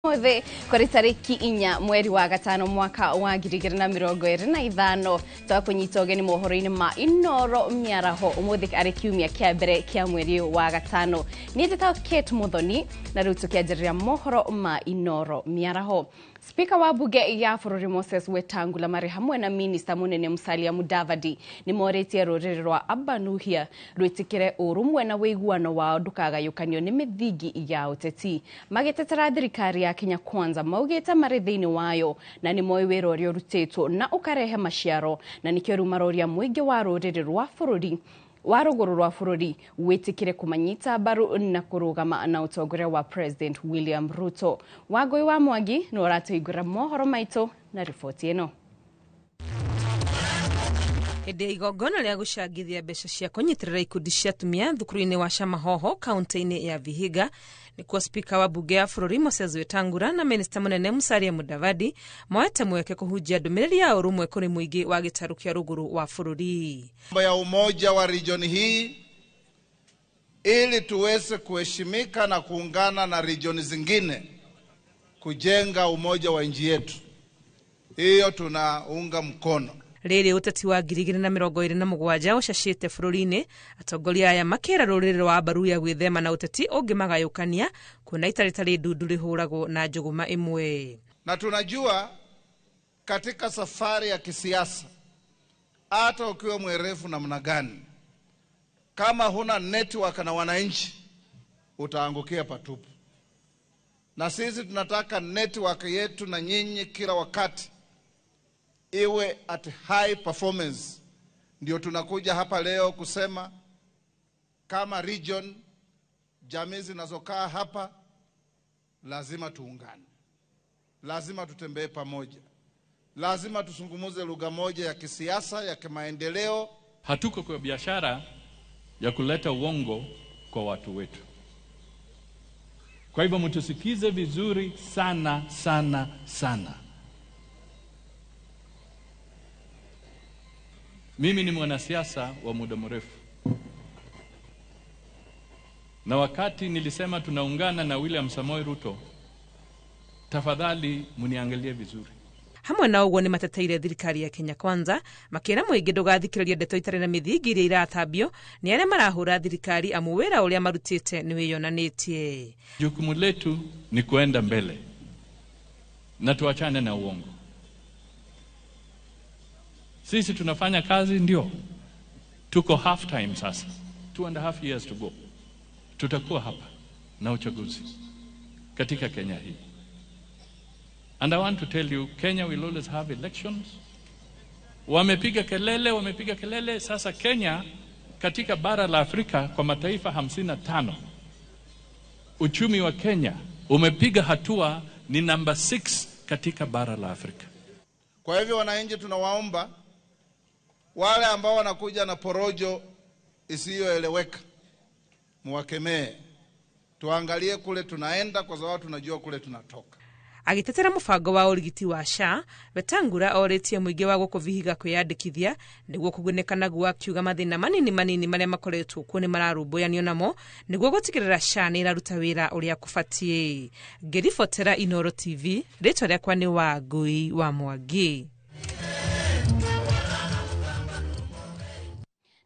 Ũmũthĩ kũrĩ tarĩki 4 mweri wa 5 mwaka wa 2025 twakũnyita ũgeni mohoro-inĩ ma Inoro Mĩaraho. Ũmũthĩ arĩ kiumia kĩa mbere kĩa mweri wa 5. Niĩ njĩtagwo Kate Muthoni na rĩu tũkĩanjĩrĩria mohoro ma Inoro Mĩaraho. Spika wa bunge ya bũrũri Moses Wetangula marĩ hamwe na minista mũnene Musalia Mudavadi nĩ morĩtie rũrĩrĩ rwa Abanuhia rwĩtĩkĩre ũrũmwe na ũiguano wao ndũkagayũkanio nĩ mĩthingi ya ũteti. Magĩtetera thirikari ya Kenya Kwanza maugĩte marĩ thĩinĩ wayo na nĩ moĩ wĩra ũrĩa ũrutĩtwo na ũkarehe maciaro, na nĩkĩo rĩu maroria mũingĩ wa rũrĩrĩ rwa bũrũri wa rũgũrũ rwa bũrũri wĩtĩkĩre kũmanyita mbaru na kũrũgama na ũtongoria wa President William Ruto. Wangũi wa Mwangi nĩ ũratũhingũra mohoro maitũ na riboti ĩno. Hĩndĩ ya igongona rĩa gũcangithia mbeca cia kũnyitĩrĩra ikundi cia atumia thukuru-inĩ wa Shamahoho kaunti-inĩ ya Vihiga, nĩkuo spika wa bunge ya bũrũri Moses Wetangula na minista mũnene Musalia Mudavadi moete mweke kũhunjia ndũmĩrĩri ya ũrũmwe kũrĩ mũingĩ wa gĩtarũ kĩa rũgũrũ wa bũrũri. Ya umoja wa region hii ili tuweze kuheshimika na kuungana na region zingine kujenga umoja wa nchi yetu. Hiyo tunaunga mkono. Rĩrĩ ũteti wa 2027 ũcacĩte bũrũri-inĩ, atongoria aya makĩra rũrĩrĩ rwa Abaruya gwĩthema na ũteti ũngĩmagayũkania kuona ita rĩtarĩ ndundu rĩhũragwo na njũgũma ĩmwe. Na tunajua katika safari ya kisiasa, hata ukiwa mwerevu namna gani, kama huna network na wananchi utaangukia patupu. Na sisi tunataka network yetu na nyinyi kila wakati iwe at high performance. Ndio tunakuja hapa leo kusema kama region, jamii zinazokaa hapa lazima tuungane, lazima tutembee pamoja, lazima tusungumuze lugha moja ya kisiasa, ya kimaendeleo. Hatuko kwa biashara ya kuleta uongo kwa watu wetu. Kwa hivyo mtusikize vizuri sana sana sana. Mimi ni mwanasiasa wa muda mrefu. Na wakati nilisema tunaungana na William Samoei Ruto, tafadhali mniangalie vizuri. Hamwe na ũguo nĩ mateteire thirikari ya Kenya Kwanza makĩra mũingĩ ndũgathikĩrĩrie ndeto itarĩ na mĩthingi iria iratambio nĩ arĩa marahũra thirikari amu wĩra ũrĩa marutĩte nĩ wĩyonanĩtie. Jukumu letu ni kuenda mbele na tuachane na uongo. Sisi tunafanya kazi, ndio tuko half time sasa, 2.5 years to go. Tutakuwa hapa na uchaguzi katika Kenya hii. And I want to tell you, Kenya will always have elections. Wamepiga kelele, wamepiga kelele. Sasa Kenya katika bara la Afrika kwa mataifa 55, uchumi wa Kenya umepiga hatua, ni number 6 katika bara la Afrika. Kwa hivyo wananchi, tunawaomba wale ambao wanakuja na porojo isiyoeleweka muwakemee. Tuangalie kule tunaenda, kwa sababu tunajua kule tunatoka. Agĩtetera mũbango wa ũrigiti wa SHA, Wetangula orĩtie mũingĩ wa gũkũ Vihiga kwĩyandĩkithia nĩguo kũgunĩka naguo, akiuga mathĩna manini manini marĩa makoretwo kuo nĩ mararũmbũyanio namo nĩguo gũtigĩrĩra SHA nĩ ĩraruta wĩra ũrĩa kũbatiĩ. Ngĩribotera Inoro TV, rĩtwa rĩakwa nĩ Wangũi wa Mwangi.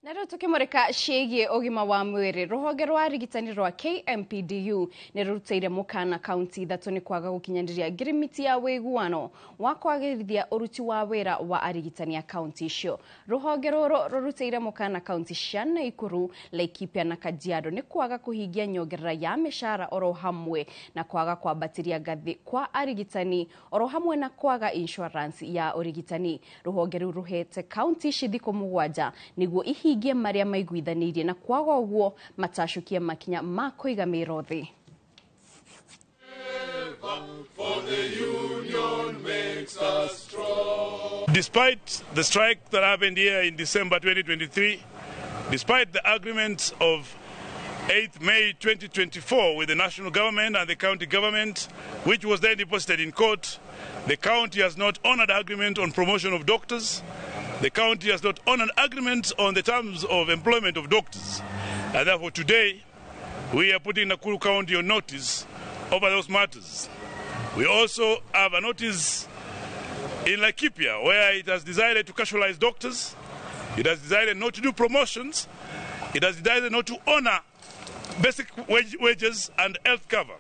Na rĩu tũkĩmũrĩka ciĩgiĩ ũgima wa mwĩrĩ, rũhonge rwa arigitani rwa KMPDU nĩ rũrutĩire mũkana kaunti 3 nĩ kwaga gũkinyanĩria ngirimiti ya ũiguano wa kwagĩrithia ũruti wa wĩra wa arigitani a kaunti icio. Rũhonge rũrũ rũrutĩire mũkana kaunti cia Naikuru, Laikipia na Kajiado nĩ kwaga kũhingia nyongerera ya mĩcara oro hamwe na kwaga kwambatĩria ngathĩ kwa arigitani oro hamwe na kwaga insurance ya ũrigitani. Rũhonge rũu rũhete kaunti ici thikũ 7 nĩguo ihingie marĩa maiguithanĩirie na kwaga ũguo matacukie makinya ma kũiga mĩro thĩ. Despite the strike that happened here in December 2023, despite the agreement of 8th May 2024 with the national government and the county government, which was then deposited in court, the county has not honored agreement on promotion of doctors. The county has not honored agreement on the terms of employment of doctors. And therefore today, we are putting Nakuru County on notice over those matters. We also have a notice in Laikipia where it has decided to casualize doctors, it has decided not to do promotions, it has decided not to honor basic wages and health cover.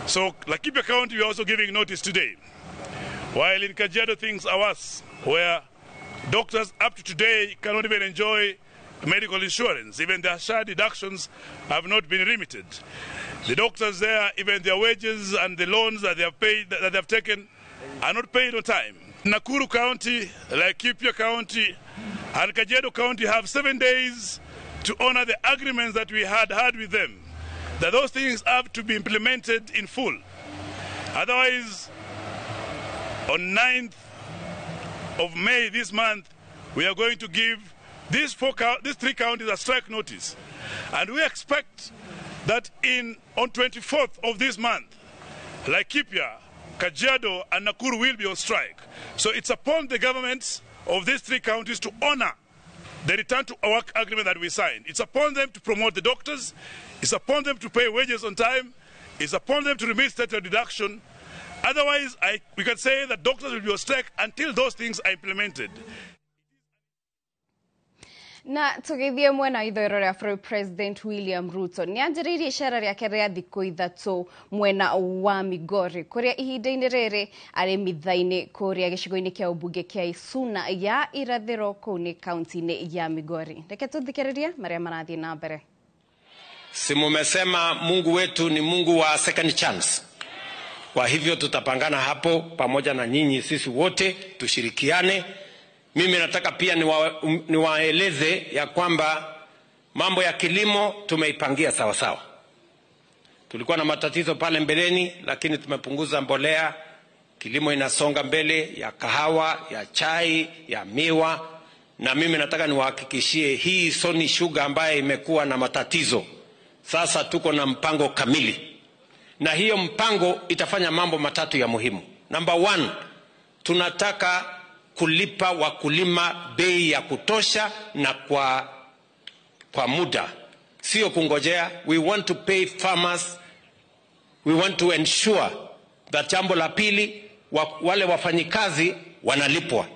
So Laikipia County, we are also giving notice today. While in Kajiado things are worse, where doctors up to today cannot even enjoy medical insurance. Even their SHA deductions have not been remitted. The doctors there, even their wages and the loans that they have paid, that they have taken, are not paid on time. Nakuru County, Laikipia County, and Kajiado County have 7 days to honor the agreements that we had had with them. That those things have to be implemented in full. Otherwise, on 9th of May this month, we are going to give these three counties a strike notice. And we expect that on 24th of this month, Laikipia, Kajiado, and Nakuru will be on strike. So it's upon the governments of these three counties to honor the return to work agreement that we signed. It's upon them to promote the doctors. It's upon them to pay wages on time. It's upon them to remit state deduction. Otherwise, we can say that doctors will be on strike until those things are implemented. Na tugithie mwena ithwero ria bũrũri President William Ruto nĩanjĩrĩirie icera rĩake rĩa thikũ 3 mwena wa Migori kũrĩa ihinda-inĩ rĩrĩ arĩ mitha-inĩ kũrĩa gĩcigo-inĩ kĩa ũmbunge kĩa Isuna ya irathĩro kũu nĩ kaunti-inĩ ya Migori. Reke tũthikĩrĩrie marĩa marathiĩ na mbere. Si mumesema Mungu wetu ni Mungu wa second chance. Kwa hivyo tutapangana hapo pamoja na nyinyi, sisi wote tushirikiane. Mimi nataka pia niwaeleze ya kwamba mambo ya kilimo tumeipangia sawa sawa. Tulikuwa na matatizo pale mbeleni, lakini tumepunguza mbolea. Kilimo inasonga mbele, ya kahawa, ya chai, ya miwa. Na mimi nataka niwahakikishie hii Sony Sugar ambaye imekuwa na matatizo, sasa tuko na mpango kamili. Na hiyo mpango itafanya mambo matatu ya muhimu. Number 1, tunataka kulipa wakulima bei ya kutosha na kwa muda. Sio kungojea. We want to pay farmers. We want to ensure that jambo la pili, wale wafanyikazi wanalipwa.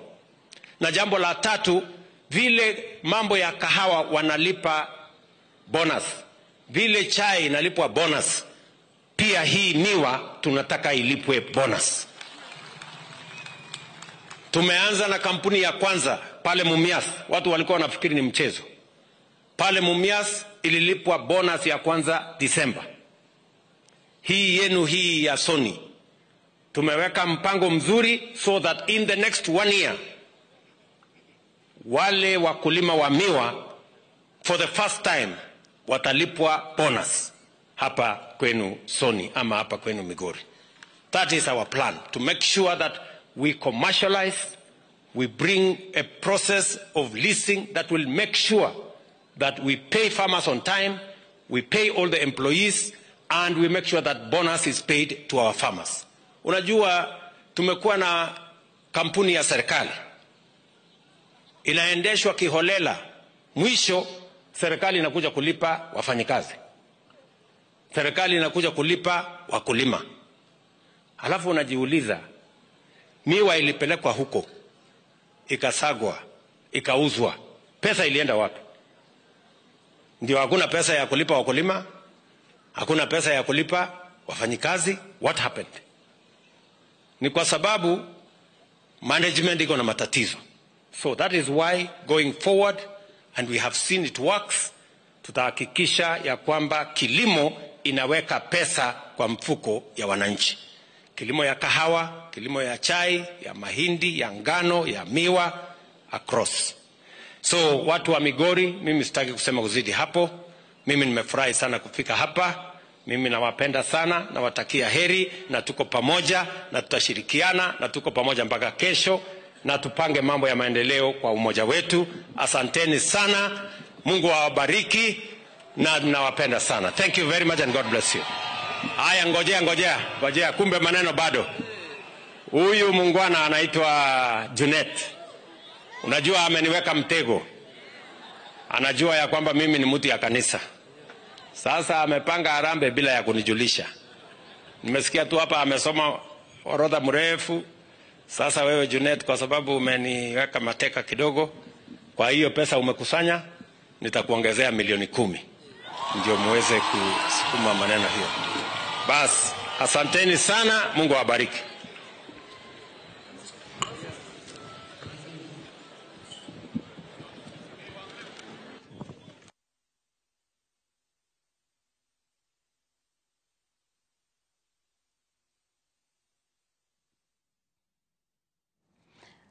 Na jambo la tatu, vile mambo ya kahawa wanalipa bonus, vile chai inalipwa bonus, pia hii miwa tunataka ilipwe bonus. Tumeanza na kampuni ya kwanza pale Mumias. Watu walikuwa wanafikiri ni mchezo. Pale Mumias ililipwa bonus ya kwanza Disemba. Hii yenu hii ya Sony, tumeweka mpango mzuri so that in the next 1 year wale wakulima wa miwa for the first time watalipwa bonus hapa kwenu Sony ama hapa kwenu Migori. That is our plan, to make sure that we commercialize, we bring a process of leasing that will make sure that we pay farmers on time, we pay all the employees, and we make sure that bonus is paid to our farmers. Unajua tumekuwa na kampuni ya serikali inaendeshwa kiholela, mwisho serikali inakuja kulipa wafanyikazi, serikali inakuja kulipa wakulima. Halafu unajiuliza, miwa ilipelekwa huko, ikasagwa, ikauzwa, pesa ilienda wapi? Ndio hakuna pesa ya kulipa wakulima, hakuna pesa ya kulipa wafanyikazi. What happened? Ni kwa sababu management iko na matatizo. So that is why going forward, and we have seen it works, tutahakikisha ya kwamba kilimo inaweka pesa kwa mfuko ya wananchi. Kilimo ya kahawa, kilimo ya chai, ya mahindi, ya ngano, ya miwa, across. So watu wa Migori, mimi sitaki kusema kuzidi hapo. Mimi nimefurahi sana kufika hapa. Mimi nawapenda sana, nawatakia heri, na tuko pamoja, na tutashirikiana, na tuko pamoja mpaka kesho, na tupange mambo ya maendeleo kwa umoja wetu. Asanteni sana. Mungu awabariki, na nawapenda sana. Thank you very much and God bless you. Haya, ngojea, kumbe maneno bado. Huyu mungwana anaitwa Junet. Unajua ameniweka mtego. Anajua ya kwamba mimi ni mtu ya kanisa. Sasa amepanga harambee bila ya kunijulisha. Nimesikia tu hapa amesoma orodha mrefu. Sasa wewe Junet, kwa sababu umeniweka mateka kidogo, kwa hiyo pesa umekusanya, nitakuongezea 10 milioni ndio muweze kusukuma maneno hiyo. Bas, asanteni sana, Mungu awabariki.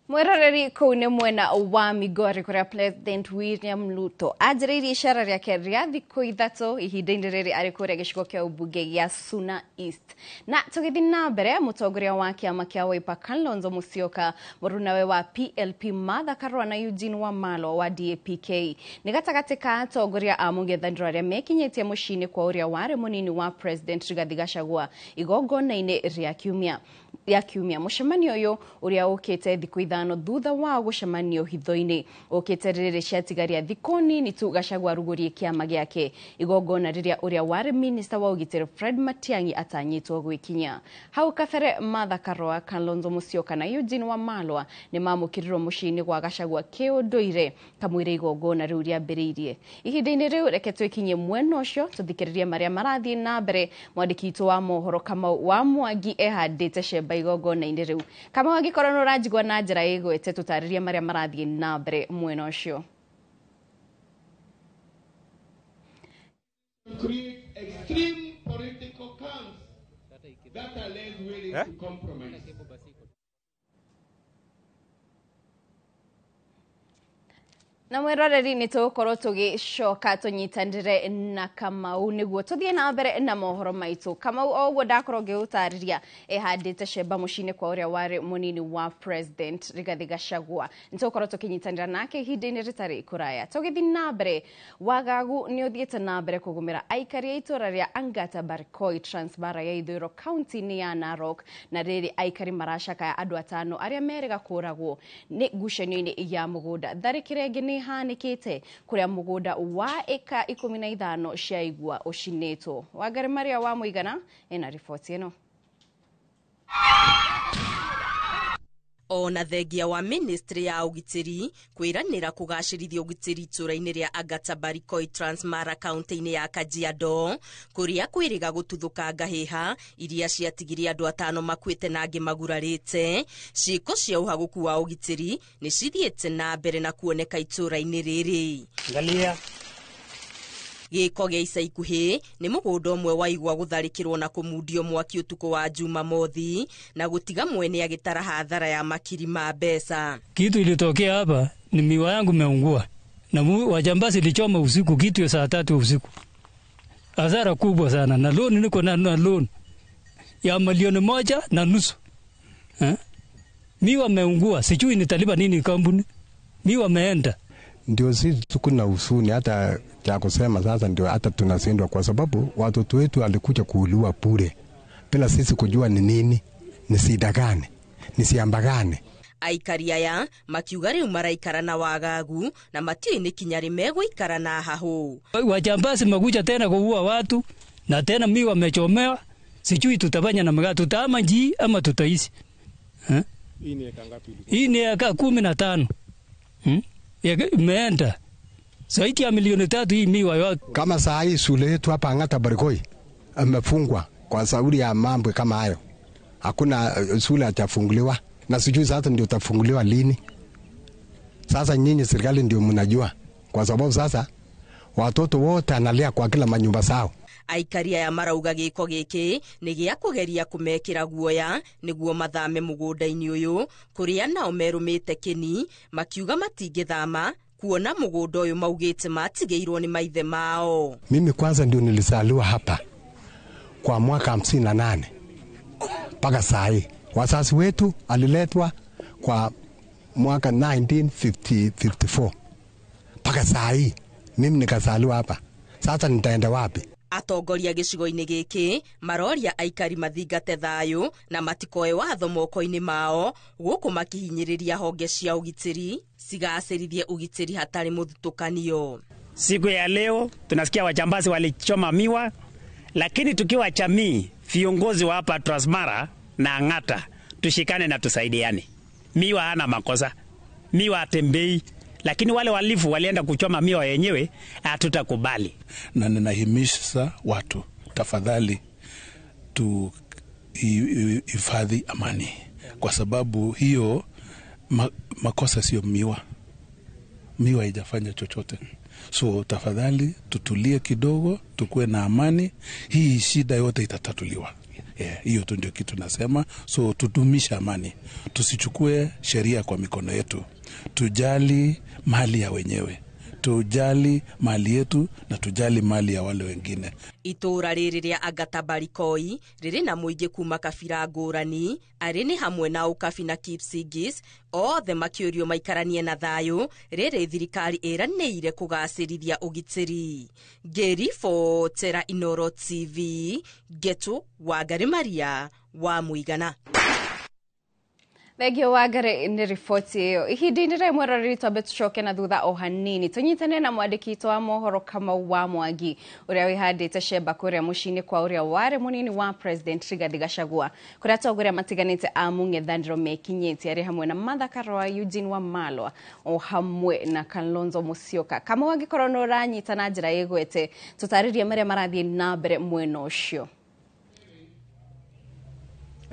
Mwiroreri, kũu nĩ mwena wa Migori kũrĩa President William Ruto anjĩrĩirie icera rĩake rĩa thikũ 3 ihinda-inĩ rĩrĩ arĩ kũrĩa gĩcigo kĩa ũmbunge gĩa Suna East. Na tũgĩthiĩ na mbere, mũtongoria wa kĩama kĩa Wiper Kalonzo Musyoka, mũrunawe wa PLP Martha Karua na Eugene Wamalwa wa DAPK nĩ gatagatĩ ka atongoria a mũng'ethanĩro arĩa mekinyĩtie mũciĩ-inĩ kwa ũrĩa warĩ mũnini wa President Rigathi Gachagua igongona-inĩ rĩa kiumia ya kiumia. Mũcemanio ũyũ ũrĩa ũkĩte thikũ 5 thutha wa gũcemanio hitho-inĩ ũkĩte rĩrĩ ciatigaria thikũ nini tu Gachagua arugũrie kĩama gĩake, igongona rĩrĩa ũrĩa warĩ minista wa ũgitĩri Fred Matiang'i atanyĩtwo gwĩkinya. Hau kabere, Martha Karua, Kalonzo Musyoka na Eugene Wamalwa nĩ mamũkĩrirwo mũciĩ-inĩ gwa Gachagua kĩũndũire kamũira igongona rĩu rĩambĩrĩirie. Ihinda-inĩ rĩu, reke twĩkinyie mwena ũcio tũthikĩrĩrie marĩa marathiĩ na mbere. Mwandĩki witũ wa mohoro Kamau wa Mwangi ehandĩte cemba igongona-inĩ rĩu. Kamau, angĩkorwo nĩ ũranjigua na njĩra ĩgwete, tũtarĩrie marĩa marathiĩ na mbere mwena ũcio. Create extreme political camps that are less willing to compromise. Na mwiroreri, nĩ tũgũkorwo tũgĩcoka tũnyitanĩre na Kamau nĩguo tũthiĩ na mbere na mohoro maitũ. Kamau, o ũguo ndakorwo ngĩgũtarĩria, ĩhandĩte cemba mũciĩ-inĩ kwa ũrĩa warĩ mũnini wa President Rigathi Gachagua. Nĩ tũgũkorwo tũkĩnyitanĩra nake ihinda-inĩ rĩtarĩ kũraya. Tũgĩthiĩ na mbere, wagagu nĩ ũthiĩte na mbere kũgũmĩra aikari a itũra rĩa Angata Barikoi, Transmara ya ithũĩro, kaunti-inĩ ya Narok. Na rĩrĩ aikari maracakaya andũ atano arĩa merĩga kũragwo nĩ ngucanio-inĩ ya mũgũnda. Tharĩkĩra ĩngĩ nĩ ĩhanĩkĩte kũrĩa mũgũnda wa ĩka 15 cia igua ũcinĩtwo. Wangari Maria wa Mũigana ena riboti ĩno. Ona thengia wa ministry ya ũgitĩri kwĩranĩra kũgacĩrithia ũgitĩri itũũra-inĩ rĩa Angata Barikoi, Transmara, kaunti-inĩ ya Kajiado, kũrĩa kwĩrĩga gũtuthũka ngahĩha iria ciatigire andũ atano makuĩte na angĩ magurarĩte, ciĩko cia ũhagũku wa ũgitĩri nĩ cithiĩte na mbere na kuoneka itũũra-inĩ rĩrĩ. Angalia. Gĩko gĩa ica ikuhĩ nĩ mũgũnda ũmwe wa igwa gũtharĩkĩrwo na kũmundio mwaki ũtukũ wa Jumamothi na gũtiga mwene agĩtara hathara ya makiri ma mbeca. Kitu ilitokea hapa ni miwa yangu imeungua na wajambazi ilichoma usiku kitu ya saa 3 usiku. Hasara kubwa sana, na loan niko na loan ya 1.5 milioni, eh? Miwa meungua, sijui nitalipa nini kampuni. Miwa meenda. Ndio sisi tuko na huzuni hata cha kusema sasa, ndio hata tunashindwa kwa sababu watoto wetu alikuja kuuliwa bure bila sisi kujua ni nini, ni shida gani, ni siamba gani. Aikari aya makiuga rĩu maraikara na wagagu na matiũĩ nĩ kinya rĩ megũikara na hahũ. Wajambazi makuja tena kuua watu na tena miwa wamechomewa, sijui tutafanya namna gani, tutahama njii ama tutaishi, eh? Hii ni eka 15, Imeenda zaidi ya 3 milioni hii miwa yote. Kama saa hii shule yetu hapa Angata Barikoi amefungwa kwa sababu ya mambo kama hayo. Hakuna shule hajafunguliwa na sijui sasa ndio utafunguliwa lini. Sasa nyinyi serikali ndio mnajua, kwa sababu sasa watoto wote analia kwa kila manyumba zao. Aikari aya marauga gĩko gĩkĩ nĩ gĩa kũgeria kũmekĩra guoya nĩguo mathame mũgũnda-inĩ ũyũ, kũrĩa nao merũmĩte kĩni makiuga matingĩthama kuona mũgũnda ũyũ maugĩte matigĩirwo nĩ maithe mao. Mimi kwanza ndio nilizaliwa hapa kwa mwaka 58 mpaka saa hii. Wazazi wetu aliletwa kwa mwaka 1954 mpaka saa hii mimi nikazaliwa hapa. Sasa nitaenda wapi? Atongoria gĩcigo-inĩ gĩkĩ maroria aikari mathingate thayũ na matikoe watho moko-inĩ mao, gũkũ makihinyĩrĩria honge cia ũgitĩri cigacĩrithie ũgitĩri hatarĩ mũthutũkanio. Siku ya leo tunasikia wajambazi walichoma miwa, lakini tukiwa jamii, viongozi wa hapa Transmara na Ang'ata tushikane na tusaidiane. Miwa hana makosa, miwa atembei, lakini wale walifu walienda kuchoma miwa yenyewe, hatutakubali. Na ninahimiza watu, tafadhali tuhifadhi amani, kwa sababu hiyo makosa sio miwa. Miwa haijafanya chochote. So tafadhali tutulie kidogo, tukuwe na amani. Hii shida yote itatatuliwa. Hiyo tu ndio kitu nasema. So tudumishe amani, tusichukue sheria kwa mikono yetu, tujali mali ya wenyewe, tujali mali yetu na tujali mali ya wale wengine. Itũũra rĩrĩ rĩa Angata Barikoi rĩrĩ na mũingĩ kuma kabira ngũrani, arĩ nĩ hamwe na Ũkabi na Kipsigis, othe makĩũrio maikaranie na thayũ rĩrĩ thirikari ĩranĩire kũgacĩrithia ũgitĩri. Ngĩribotera Inooro TV, Ngetu Wangari Maria wa Mũigana. Thengio Wangari nĩ riboti ĩyo. Ihinda-inĩ rĩa mweroreri twambe tũcoke na thutha o hanini tũnyitane na mwandĩki witũ wa mohoro Kamau wa Mwangi ũrĩa wĩhandĩte cemba kũrĩa mũciĩ-inĩ kwa ũrĩa warĩ mũnini wa President Rigathi Gachagua, kũrĩa atongoria matiganĩte a mũng'ethanĩro mekinyĩtie arĩ hamwe na Martha Karua, Eugene Wamalwa o hamwe na Kalonzo Musyoka. Kamau, angĩkorwo nĩ ũranyita na njĩra ĩgwete, tũtarĩrie marĩa marathiĩ na mbere mwena ũcio.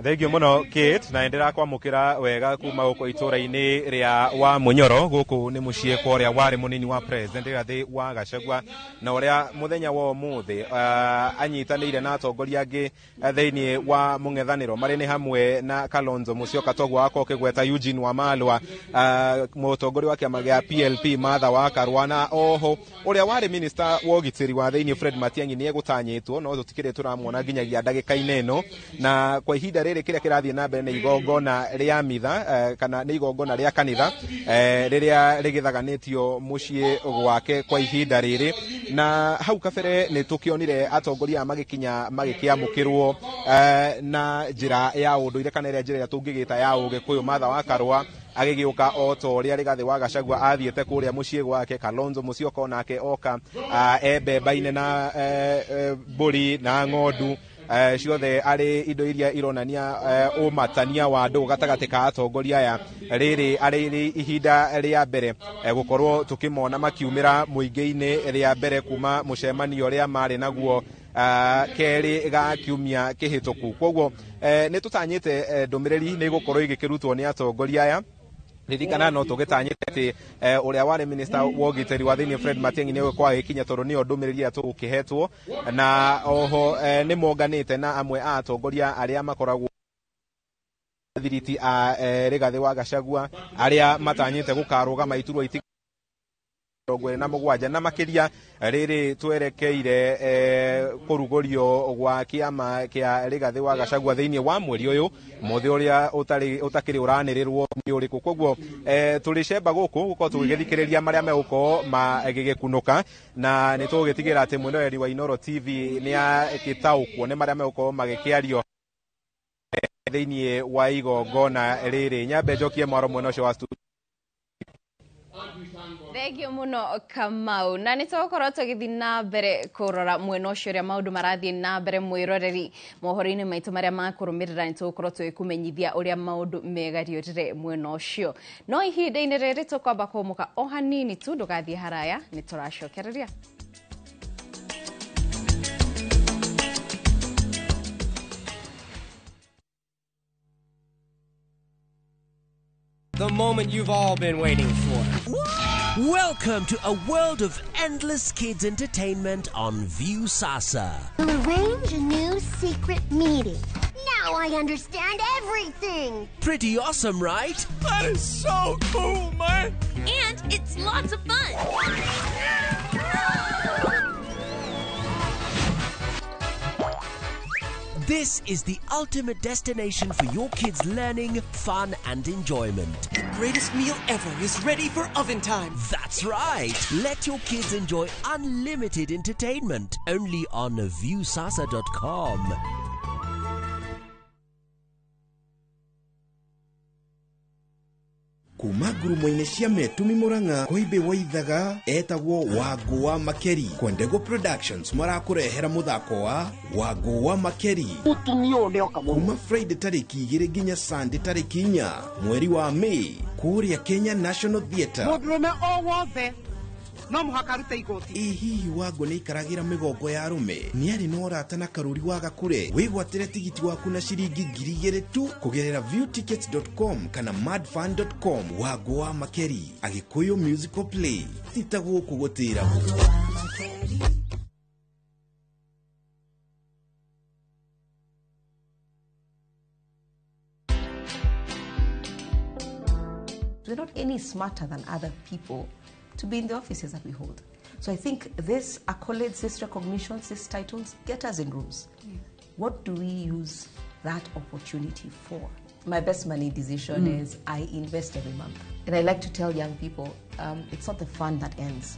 Thengio muno Kate, na ndĩrakwamũkĩra wega kuma gũkũ itũra-inĩ rĩa wa Munyoro. Gũkũ nĩ mũciĩ kwa ũrĩa warĩ mũnini wa President Rigathi wa Gachagua, na ũrĩa mũthenya wa ũmũthĩ anyitanĩire na atongoria angĩ thĩinĩ wa mũng'ethanĩro marĩ nĩ hamwe na Kalonzo Musyoka, toguo wakorwo ũkĩgweta Eugene Wamalwa, mũtongoria wa kĩama gĩa PLP Martha wa Karua, na oho ũrĩa warĩ minister wa ũgitĩri wa thĩinĩ Fred Matiang'i nĩ egũtanyĩtwo, no tũtikĩrĩ tũramuona nginyagia ndagĩka-inĩ ĩno. Na kwa ihinda rĩrĩ kĩrĩa kĩrathiĩ na mbere nĩ igongona rĩa mitha, kana nĩ igongona rĩa kanitha rĩrĩa rĩgĩthaganĩtio mũciĩ gwake kwa ihinda rĩrĩ. Na hau kabere nĩ tũkĩonire atongoria magĩkinya magĩkĩamũkĩrwo na njĩra ya ũndũire, kana ĩrĩa njĩra ĩrĩa tũngĩgĩta ya ũgĩkũyũ. Martha wa Karua agĩgĩũka o ta ũrĩa Rigathi wa Gachagua athiĩte kũrĩa mũciĩ gwake, Kalonzo Musyoka onake oka embemba-inĩ na mbũri na ng'ondu ciothe arĩ indo iria ironania ũmatania wa andũ gatagatĩ ka atongoria aya. Rĩrĩ arĩ ihinda rĩa mbere gũkorwo tũkĩmona makiumĩra mũingĩ-inĩ rĩa mbere kuma mũcemanio ũrĩa marĩ naguo kerĩ ga kiumia kĩhĩtũku. Koguo nĩ tũtanyĩte ndũmĩrĩri nĩ ĩgũkorwo ĩgĩkĩrutwo nĩ atongoria aya. Ririkana no tũgĩtanyĩte atĩ ũrĩa warĩ minister wa ũgitĩri wa thĩinĩ Fred Matiang'i nĩ egũkorwo agĩkinya, tondũ nĩyo ndũmĩrĩri ĩrĩa tũgũkĩhetwo. Na oho nĩ monganĩte na amwe a atongoria arĩa makoragwo thiriti a Rigathi wa Gachagua arĩa matanyĩte gũkarũgama iturwa 27, na makĩria rĩrĩ twerekeire kũrugũrio gwa kĩama kĩa Rigathi wa Gachagua thĩinĩ wa mweri ũyũ mũthĩ ũrĩa ũtakĩrĩ ũranĩrĩrwo nĩ ũrĩkũ. Koguo tũrĩ cemba gũkũ gũkorwo tũgĩgĩthikĩrĩria marĩa megũkorwo magĩgĩkunũka, na nĩ tũgũgĩtigĩra atĩ mwĩroreri wa Inooro TV nĩ akĩtaũkwo nĩ marĩa megũkorwo magĩkĩario thĩinĩ wa igongona rĩrĩ. Nyambe njokie mwaro mwena ũcio wa studio. Thengio muno Kamau, na nĩ tũgũkorwo tũgĩthiĩ na mbere kũrora mwena ũcio ũrĩa maũndũ marathiĩ na mbere mwĩroreri mohoro-inĩ maitũ marĩa makũrũmĩrĩra. Nĩ tũgũkorwo tũgĩkũmenyithia ũrĩa maũndũ megariũrĩre mwena ũcio, no ihinda-inĩ rĩrĩ tũkwamba kũmũka o hanini tu, ndũgathiĩ haraya, nĩ tũracokereria. The moment you've all been waiting for. Welcome to a world of endless kids entertainment on Viusasa. We'll arrange a new secret meeting. Now I understand everything. Pretty awesome, right? That is so cool, man. And it's lots of fun. This is the ultimate destination for your kids' learning, fun, and enjoyment. The greatest meal ever is ready for oven time. That's right. Let your kids enjoy unlimited entertainment only on ' Kuma ngurumo-inĩ cia Metumi Murang'a Koimbi Waithaga etagwo Wangũ wa Makeri. Kwendego Productions marakũrehera mũthako wa Wangũ wa Makeri. Mũtumia ũyũ nĩoka mũno. Kuma Friday tarĩki 2 nginya Sunday tarĩki 4 mweri wa May kũrĩa Kenya National Theatre. Mũndũrũme o wothe no mũhaka arute igoti. Ĩ hihi Wangũ nĩ aikaragĩra mĩgongo ya arũme? Nĩ arĩ na ũrata na Karũri wa Gakure? Wĩgwatĩre tigiti waku na ciringi 2,000 tu kũgerera viewtickets.com kana madfun.com. Wangũ wa Makeri, Agĩkũyũ musical play. Ti ta gũkũ gũtĩragwo. We're not any smarter than other people to be in the offices that we hold. So I think these accolades, these recognitions, these titles get us in rooms. Yeah. What do we use that opportunity for? My best money decision is I invest every month. And I like to tell young people, it's not the fun that ends.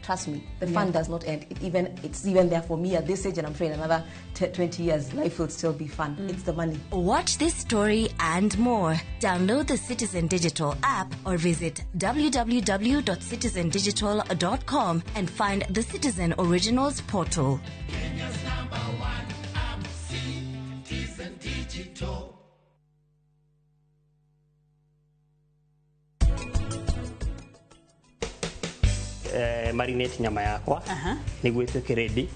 Trust me, the fun does not end. It's even there for me at this age, and I'm sure in another 20 years, life will still be fun. It's the money. Watch this story and more. Download the Citizen Digital app or visit www.citizendigital.com and find the Citizen Originals portal. Kenya's number one app, Citizen Digital. Marinate nyama yakwa niguo ituike ready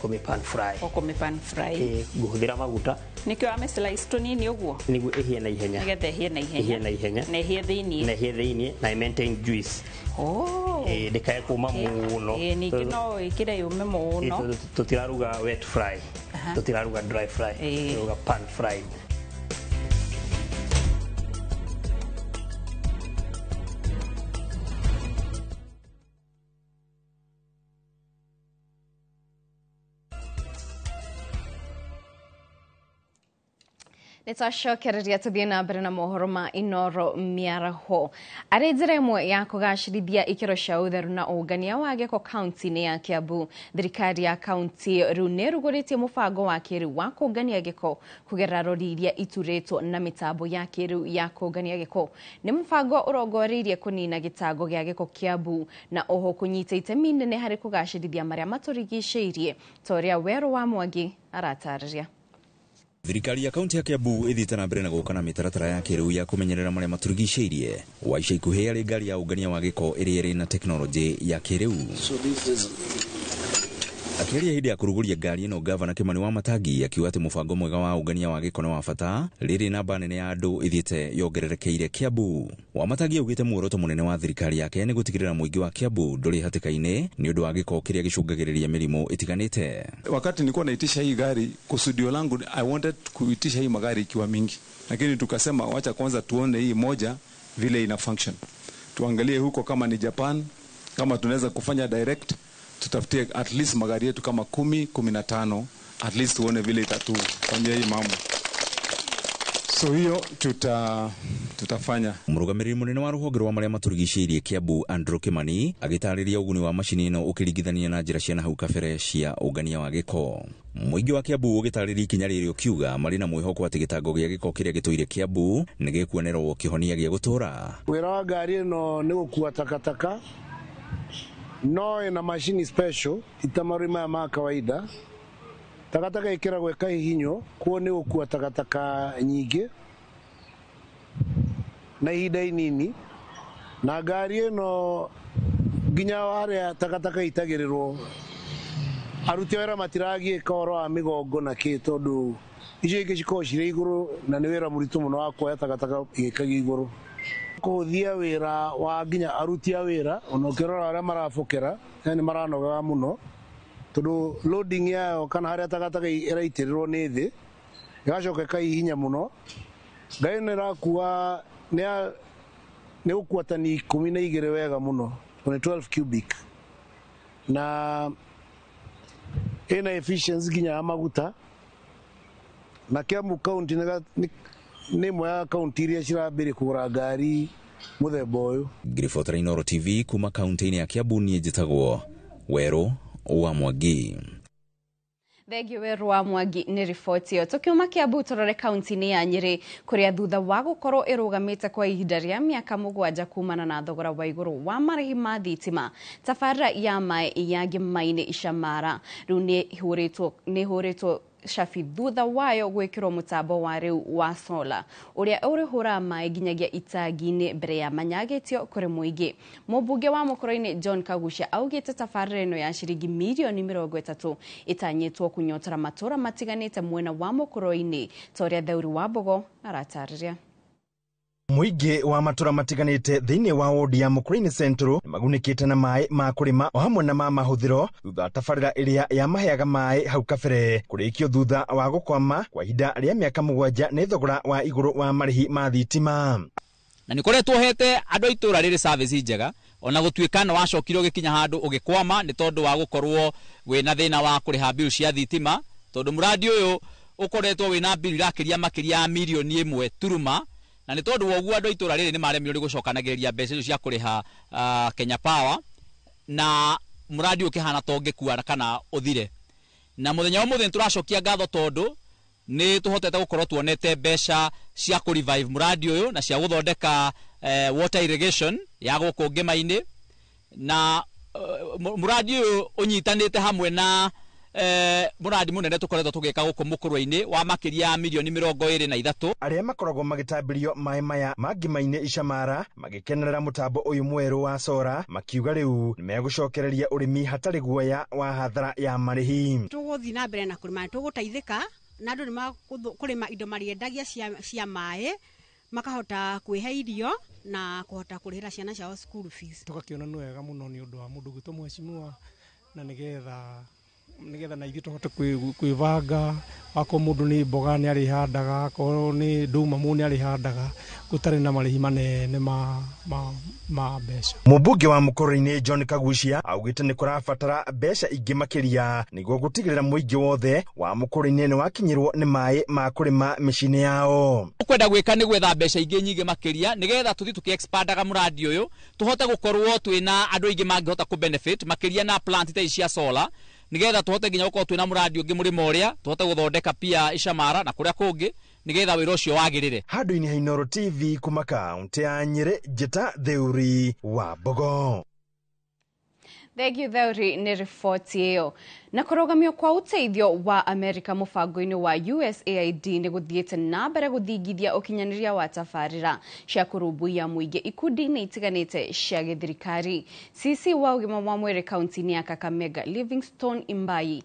kumi pan fry. Kumi pan fry. Nguhuthira maguta nikio ame slice tunini uguo niguo ihie na ihenya, nigetha ihie na ihenya, ihie na ihenya, na ihie thiini, na ihie thiini, na maintain juice. Oh, ndikae kuma muno. Ningĩ no ĩkĩre yũme mũno. Tutiraruga wet fry, tutiraruga dry fry, turaruga pan fried. Nĩtwacokereria tũthiĩ na mbere na mohoro ma Inoro mĩaraho. Arĩ njĩra ĩmwe ya kũgacĩrithia ikĩro cia ũtheru na ũngania wa gĩko kaunti-inĩ ya Kiambu, thirikari ya kaunti rĩu nĩĩrugũrĩtie mũbango wa kĩrĩu wa kũngania gĩko kũgerera rori iria iturĩtwo na mĩtambo ya kĩrĩu ya kũngania gĩko. Nĩ mũbango ũrongoreirie kũnina gĩtango gĩa gĩko Kiambu na oho kũnyita itemi inene harĩ kũgacĩrithia marĩa matũrigicĩirie, ta ũrĩa Werũ wa Mwangi aratarĩria. Thirikari ya kaunti ya Kiambu ĩthiĩte na mbere na gũka na mĩtaratara ya kĩrĩu ya kũmenyerera marĩa matũrigicĩirie. Wa ica ikuhĩ arĩ ngari ya ũngania wa gĩko ĩrĩa ĩrĩ na tekinoronjĩ ya kĩrĩu. Akĩaria hĩndĩ ya kũrugũria ngari ĩno, Gavana Kimani Wamatangi akiuga atĩ mũbango mwega wa ũngania wa gĩko nĩ wa bata rĩrĩ namba nene ya andũ ĩthiĩte yongererekeire Kiambu. Wamatangi augĩte muoroto mũnene wa thirikari yake nĩ gũtigĩrĩra mũingĩ wa Kiambu ndũrĩ hatĩka-inĩ nĩ ũndũ wa gĩko kĩrĩa gĩcũngagĩrĩria mĩrimũ ĩtiganĩte. Wakati nilikuwa naitisha hii gari, kusudio langu I wanted kuitisha hii magari ikiwa mingi, lakini tukasema wacha kwanza tuone hii moja vile ina function, tuangalie huko kama ni Japan, kama tunaweza kufanya direct, tutafutie at least magari yetu kama 10, 15, at least tuone vile itatufanyia hii mambo. So hiyo tutafanya. Mũrũgamĩrĩri mũnene wa rũhonge rwa marĩa matũrigicĩirie Kiambu, Andrew Kimani, agĩtarĩria ũguni wa macini ĩno ũkĩringithania na njĩra cia nahau kabere cia ũngania wa gĩko. Mũingĩ wa Kiambu ũgĩtarĩria ikinya rĩrĩ ũkiuga marĩ na mwĩhoko atĩ gĩtango gĩa gĩko kĩrĩa gĩtũire Kiambu nĩ gĩkuonerwo kĩhonia gĩa gũtũũra. Wĩra wa ngari ĩno nĩ gũkua takataka, no ĩna macini special itamarũi maya ma kawaida. Takataka ĩkĩragwo ĩkahihinywo, kuo nĩ gũkua takataka nyingĩ na ihinda inini, na ngari ĩno nginya harĩa takataka itagĩrĩrwo aruti a wĩra matiragiĩka ũhoro wa mĩgongo na kĩ, tondũ icio ingĩ cikoragwo cirĩ igũrũ na nĩ wĩra mũritũ mũno wa kuoya takataka ĩgĩkagio igũrũ. Kũhũthia wĩra wa nginya aruti a wĩra, ona ũkĩrora arĩa marabokera nĩ maranogaga mũno, tondũ loading yayo kana harĩa takataka ĩraitĩrĩrwo nĩ thĩ ĩgacoka ĩkahihinya mũno. Ngari ĩno ĩrakua nĩ gũkua tani 12 wega mũno, nĩ 12 cubic, na ĩna efficiency nginya ya maguta. Na Kiambu County nĩ ĩmwe ya kaunti iria cirambĩrĩria kũgũra ngari mũthemba ũyũ. Ngĩribotera Inoro TV kuma kaunti-inĩ ya Kiambu, niĩ njĩtagwo Werũ wa Mwangi. Thengio Weru wa Mwangi nĩ riboti ĩyo. Tũkiuma Kiambu tũrore kaunti-inĩ ya Nyĩrĩ kũrĩa thutha wa gũkorwo ĩrũgamĩte kwa ihinda rĩa mĩaka 7 kumana na thogora wa igũrũ wa marĩhi ma thitima, tabarĩra ya maĩ ya Ngĩma-inĩ Icamara rĩu nĩ ĩhũrĩtwo cabi thutha wayo gwĩkĩrwo mũtambo wa rĩu wa sola ũrĩa ũrĩhũraga maĩ nginyagia itangi-inĩ mbere ya manyagĩtio kũrĩ mũingĩ. Mũmbunge wa Mũkũrũ-inĩ John Kagucia augĩte tabarĩra ĩno ya ciringi mirioni 30 ĩtanyĩtwo kũnyotora matũra matiganĩte mwena wa Mũkũrũ-inĩ ta ũrĩa Theuri wa Mbogo aratarĩria. Mũingĩ wa matũra matiganĩte thĩinĩ wa wodi ya Mũkũrũ-inĩ Central nĩmagunĩkĩte na maĩ ma kũrĩma o hamwe na ma mahũthĩro thutha wa tabarĩra ĩrĩa yamaheaga maĩ hau kabere kũrĩkio thutha wa gũkwama kwa ihinda rĩa mĩaka 7 nĩ thogora wa igũrũ wa marĩhi ma thitima. Na nĩkoretwo hete andũ a itũra rĩrĩ service njega ona gũtuĩka nĩ wacokire ũgĩkinya handũ ũgĩkwama nĩ tondũ wa gũkorwo wĩna thĩna wa kũrĩha bill cia thitima, tondũ mũradi ũyũ ũkoretwo wĩna bill irakĩria makĩria ya mirioni 1 turuma, na nĩ tondũ wa ũguo andũ a itũra rĩrĩ nĩ maremirwo nĩ gũcokanagĩrĩria mbeca icio cia kũrĩha Kenya Power, na mũradi ũkĩhana ta ũngĩkua kana ũthire. Na mũthenya wa ũmũthĩ nĩtũracokia ngatho tondũ nĩ tũhotete gũkorwo tuonete mbeca cia kũ revive mũradi ũyũ na cia gũthondeka water irrigation ya gũkũ Ngĩma-inĩ, na mũradi ũyũ ũnyitanĩte hamwe na mũradi mũnene tũkoretwo tũgĩka gũkũ Mũkũrũ-inĩ wa makĩria ya mirioni 23. Arĩa makoragwo magĩtambĩrio maĩ maya ma Ngĩma-inĩ Icamara magĩkenerera mũtambo ũyũ mwerũ wa sora makiuga rĩu nĩmegũcokereria ũrĩmi hatarĩ guoya wa hathara ya marĩhi. Tũgũthiĩ na mbere na kũrĩma, tũgũteithĩka na andũ nĩmakũrĩma indo marĩendagia cia maĩ makahota kwĩhe irio na kũhota kũrĩhĩra ciana ciao school fees. Tũgakĩona nĩ wega mũno nĩ ũndũ wa mũndũ gwĩtwo mheshimiwa na nĩgetha na ithuĩ tũhote kwĩbanga, akorwo mũndũ nĩ mboga nĩ arĩhandaga, akorwo nĩ ndũma mũndũ nĩ arĩhandaga gũtarĩ na marĩhi manene ma mbeca. Mũmbunge wa Mũkũrũ-inĩ John Kagucia augĩte nĩ kũrabatara mbeca ingĩ makĩria nĩguo gũtigĩrĩra mũingĩ wothe wa Mũkũrũ-inĩ nĩ wakinyĩrwo nĩ maĩ ma kũrĩma mĩciĩ-inĩ yao. Ũkwenda gwĩka nĩ gwetha mbeca ingĩ nyingĩ makĩria nĩgetha tũthiĩ tũkĩ-expandaga mũradi ũyũ tũhote gũkorwo twĩna andũ aingĩ mangĩhota kũ benefit makĩria na plant ta ici cia solar, nĩgetha tũhote nginya gũkorwo twĩna mũradi ũngĩ mũrĩmo ũrĩa tũhote gũthondeka pia Icamara na kũrĩa kũngĩ nĩgetha wĩra ũcio wagĩrĩre. Handũ-inĩ ha Inooro TV kuma kaunti ya Nyĩrĩ, Njĩta Theuri wa Mbogo. Thank you Theuri nĩ riboti ĩyo. Na kũrũgamio kwa ũteithio wa Amerika mũbango-inĩ wa USAID nĩ gũthiĩte na mbere gũthingithia ũkinyanĩria wa tabarĩra cia kũrũmbũiya mũingĩ ikundi-inĩ itiganĩte cia gĩthirikari. CC wa ũgima wa mwĩrĩ kaunti-inĩ ya Kakamega Livingstone Imbai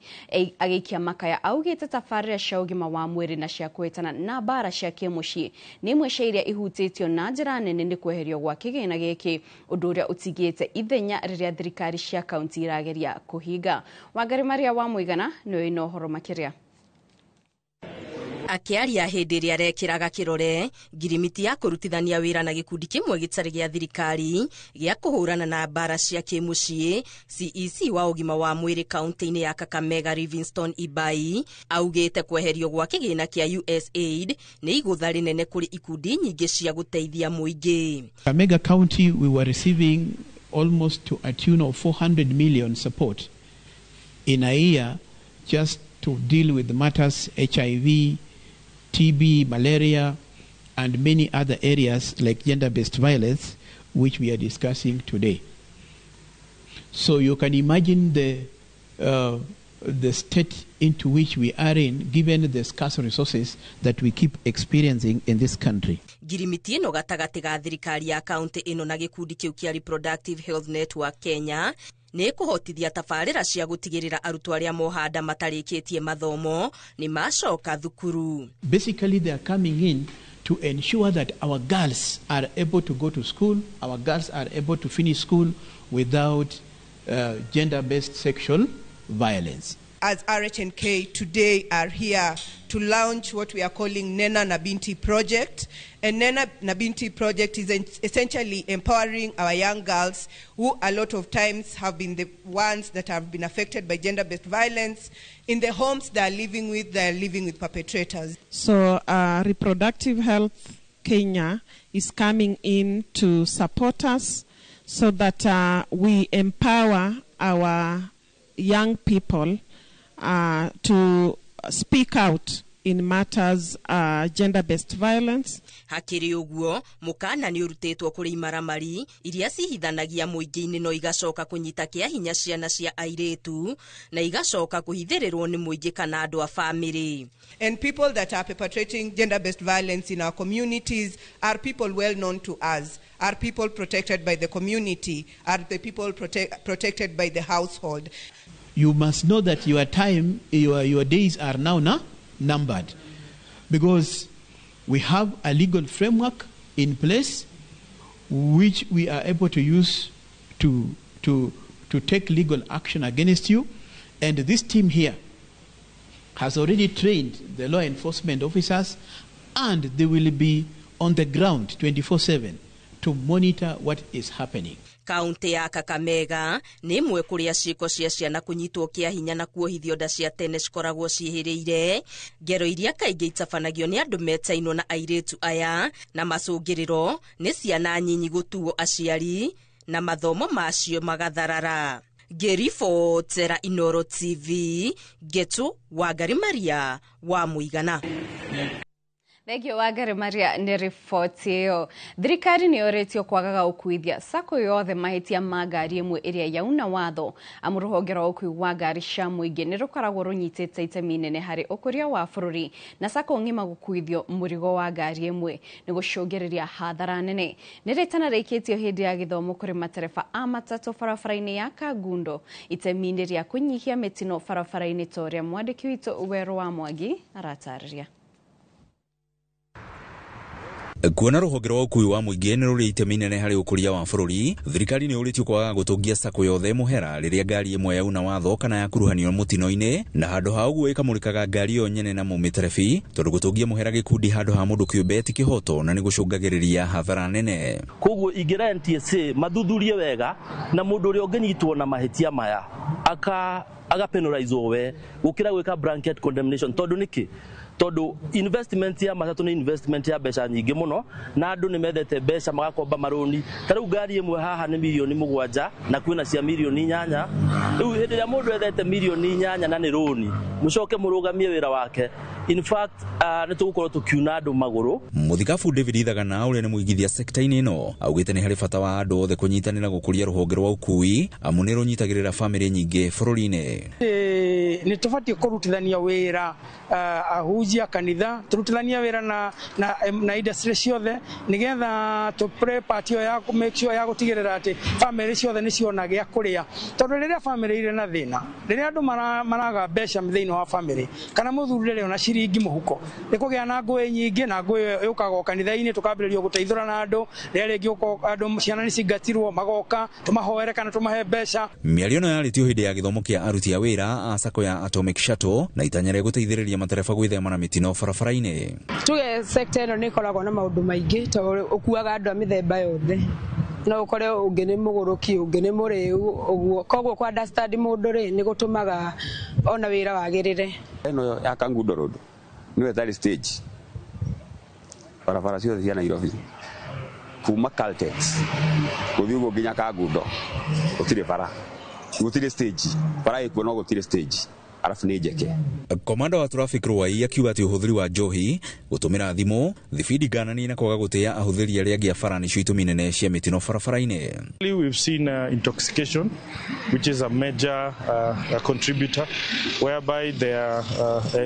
agĩikia makaya augĩte tabarĩra cia ũgima wa mwĩrĩ na cia kũhĩtana na mbara cia kĩmũciĩ nĩ imwe cia iria ihutĩtio na njĩra nene nĩ kweherio gwa kĩgĩna gĩkĩ, ũndũ ũrĩa ũtigĩte ithenya rĩrĩa thirikari cia kaunti irageria kũhinga. Wangari Maria wa Mũigana nĩwe ĩna ũhoro makĩria. Akĩaria hĩndĩ ĩrĩa arekĩraga kĩrore ngirimiti ya kũrutithania wĩra na gĩkundi kĩmwe gĩtarĩ gĩa thirikari gĩa kũhũrana na mbara cia kĩmũciĩ, CEC wa ũgima wa mwĩrĩ kaunti-inĩ ya Kakamega Livingstone Ibai augĩte kweherio gwa kĩgĩna kĩa USAID nĩ igũtha rĩnene kũrĩ ikundi nyingĩ cia gũteithia mũingĩ. Kakamega County we were receiving almost to a tune of 400 million support in a year just to deal with matters HIV, TB, malaria, and many other areas like gender-based violence, which we are discussing today. So you can imagine the state into which we are in, given the scarce resources that we keep experiencing in this country. Ngirimiti ĩno gatagatĩ ga thirikari ya kaunti ĩno na gĩkundi kĩu kĩa Reproductive Health Network Kenya nĩ kũhotithia tabarĩra cia gũtigĩrĩra arutwo arĩa mohanda matarĩkĩtie mathomo nĩ macoka thukuru. Basically they are coming in to ensure that our girls are able to go to school, our girls are able to finish school without gender-based sexual violence. As RHNK today are here to launch what we are calling Nena na Binti project. And Nena na Binti project is essentially empowering our young girls who a lot of times have been the ones that have been affected by gender-based violence. In the homes they are living with, they are living with perpetrators. So Reproductive Health Kenya is coming in to support us so that we empower our young people to speak out in matters gender-based violence. Hakĩrĩ ũguo, mũkana nĩ ũrutĩtwo kũrĩ imaramari iria cihithanagia mũingĩ-inĩ no igacoka kũnyita kĩa hinya ciana cia airĩtu na igacoka kũhithĩrĩrwo nĩ mũingĩ kana andũ a famĩlĩ. And people that are perpetrating gender-based violence in our communities are people well known to us, are people protected by the community, are the people protected by the household. You must know that your time, your days are now numbered, because we have a legal framework in place which we are able to use to take legal action against you. And this team here has already trained the law enforcement officers, and they will be on the ground 24/7 to monitor what is happening. Kaunti ya Kakamega nĩ ĩmwe kũrĩa ciĩko cia ciana kũnyitwo kĩa hinya na kuohithio nda cia tene cikoragwo ciĩhĩrĩire, ngero iria kaingĩ itabanagio nĩ andũ metainwo na airĩtu aya, na macũngĩrĩro nĩ ciana nyinyi gũtuo aciari na mathomo macio magatharara. Ngĩribotera Inooro TV, Ngetu Wangari Maria wa Mũigana. Thengio Wangari Maria nĩ riboti ĩyo. Thirikari nĩ yorĩtio kwagaga gũkuithia sacco yothe mahĩtia ma ngari ĩmwe ĩrĩa yauna watho, amu rũhonge rwa ũkui wa ngari cia mũingĩ nĩ rũkoragwo rũnyitĩte itemi inene harĩ ũkũria wa bũrũri, na sacco ng'ima gũkuithio mũrigo wa ngari ĩmwe nĩ gũcũngĩrĩria hathara nene. Nĩ rĩtana rĩikĩtio hĩndĩ ya gĩthomo kũrĩ matereba a matatũ barabara-inĩ ya Kangundo itemi-inĩ rĩa kũnyihia mĩtino barabara-inĩ ta ũrĩa mwandĩki witũ Werũ wa Mwangi aratarĩria. Kuona rũhonge rwa ũkui wa mũingĩ nĩ rũrĩ itemi inene harĩ ũkũria wa bũrũri, thirikari nĩ yũrĩtio kwaga gũtũngia sacco yothe mũhera rĩrĩa ngari ĩmwe yauna watho kana yakuruhanio mũtino-inĩ, na handũ ha ũguo ĩkamũrĩkaga ngari ĩyo nyene na mũmĩterebi, tondũ gũtũngia mũhera gĩkundi handũ ha mũndũ kĩũmbe ti kĩhoto na nĩ gũcũngagĩrĩria hathara nene. Koguo ingĩra NTSA mathuthurie wega, na mũndũ ũrĩa ũngĩnyitwo na mahĩtia maya agapenalizwo we gũkĩra gwĩka blanket condemnation. Tondũ nĩkĩ? Tondũ investment ya matatũ nĩ investment ya mbeca nyingĩ mũno, na andũ nĩ mendete mbeca magakomba marũni. Ta rĩu ngari ĩmwe haha nĩ mirioni 7 na kwĩna cia mirioni 8. Rĩu hĩndĩ ĩrĩa mũndũ ethete mirioni 8 na nĩ rũni, mũcoke mũrũgamie wĩra wake. In fact, nĩ tũgũkorwo tũkiuna andũ magũrũ. Mũthikabu David Ithagana ũrĩa nĩ mũigithia sekta-inĩ ĩno augĩte nĩ harĩ bata wa andũ othe kũnyitanĩra gũkũria rũhonge rwa ũkui, amu nĩ rũnyitagĩrĩra bamĩrĩ nyingĩ bũrũri-inĩ. Nĩ tũbatiĩ kũrutithania wĩra ahunjia kanitha, tũrutithania wĩra na industry ciothe nĩgetha tũ play part ĩyo ya make sure ya gũtigĩrĩra atĩ bamĩrĩ ciothe nĩ ciona gĩa kũrĩa. Tondũ rĩrĩa bamĩrĩ irĩ na thĩna, rĩrĩa andũ maraga mbeca thĩinĩ wa bamĩrĩ, kana mũthuri ndarĩ ona ciringi mũhuko, nĩ kũgĩa na ngũĩ nyingĩ, na ngũĩ yũkaga o kanitha-inĩ, tũkambĩrĩrio gũteithũra na andũ, rĩrĩa rĩngĩ andũ ciana nĩ cingatirwo magoka tũmahoere kana tũmahe mbeca. Mĩario ĩno yarĩtio hĩndĩ ya gĩthomo kĩa aruti a wĩra a sacco ya Atomic Shuttle na itanya rĩa gũteithĩrĩria matereba gwĩthema na mĩtino barabara-inĩ. Tuge sekta ĩno nĩ ĩkoragwo na maũndũ maingĩ tondũ ũkuaga andũ a mĩthemba yothe. No ũkore ũngĩ nĩ mũgũrũki, ũngĩ nĩ mũrĩu, ũguo. Koguo kũ understand mũndũ rĩ, nĩ gũtũmaga ona wĩra wagĩrĩre. Ĩno ya Kangundo Road nĩyo ĩtarĩ stage barabara ciothe cia Nairobi kuma Caltex gũthiĩ ũguo nginya Kangundo gũtirĩ bara, gũtirĩ stage, bara ĩkuo no gũtirĩ stage, arabu nĩ njeke. Komanda wa traffic Ruai akiuga atĩ ũhũthĩri wa njohi, gũtũmĩra thimũ, thibindi ngananie na kwaga gũtĩĩa ahũthĩri arĩa angĩ a bara nĩcio itũmi nene cia mĩtino barabara-inĩ. We've seen intoxication, which is a major contributor, whereby they are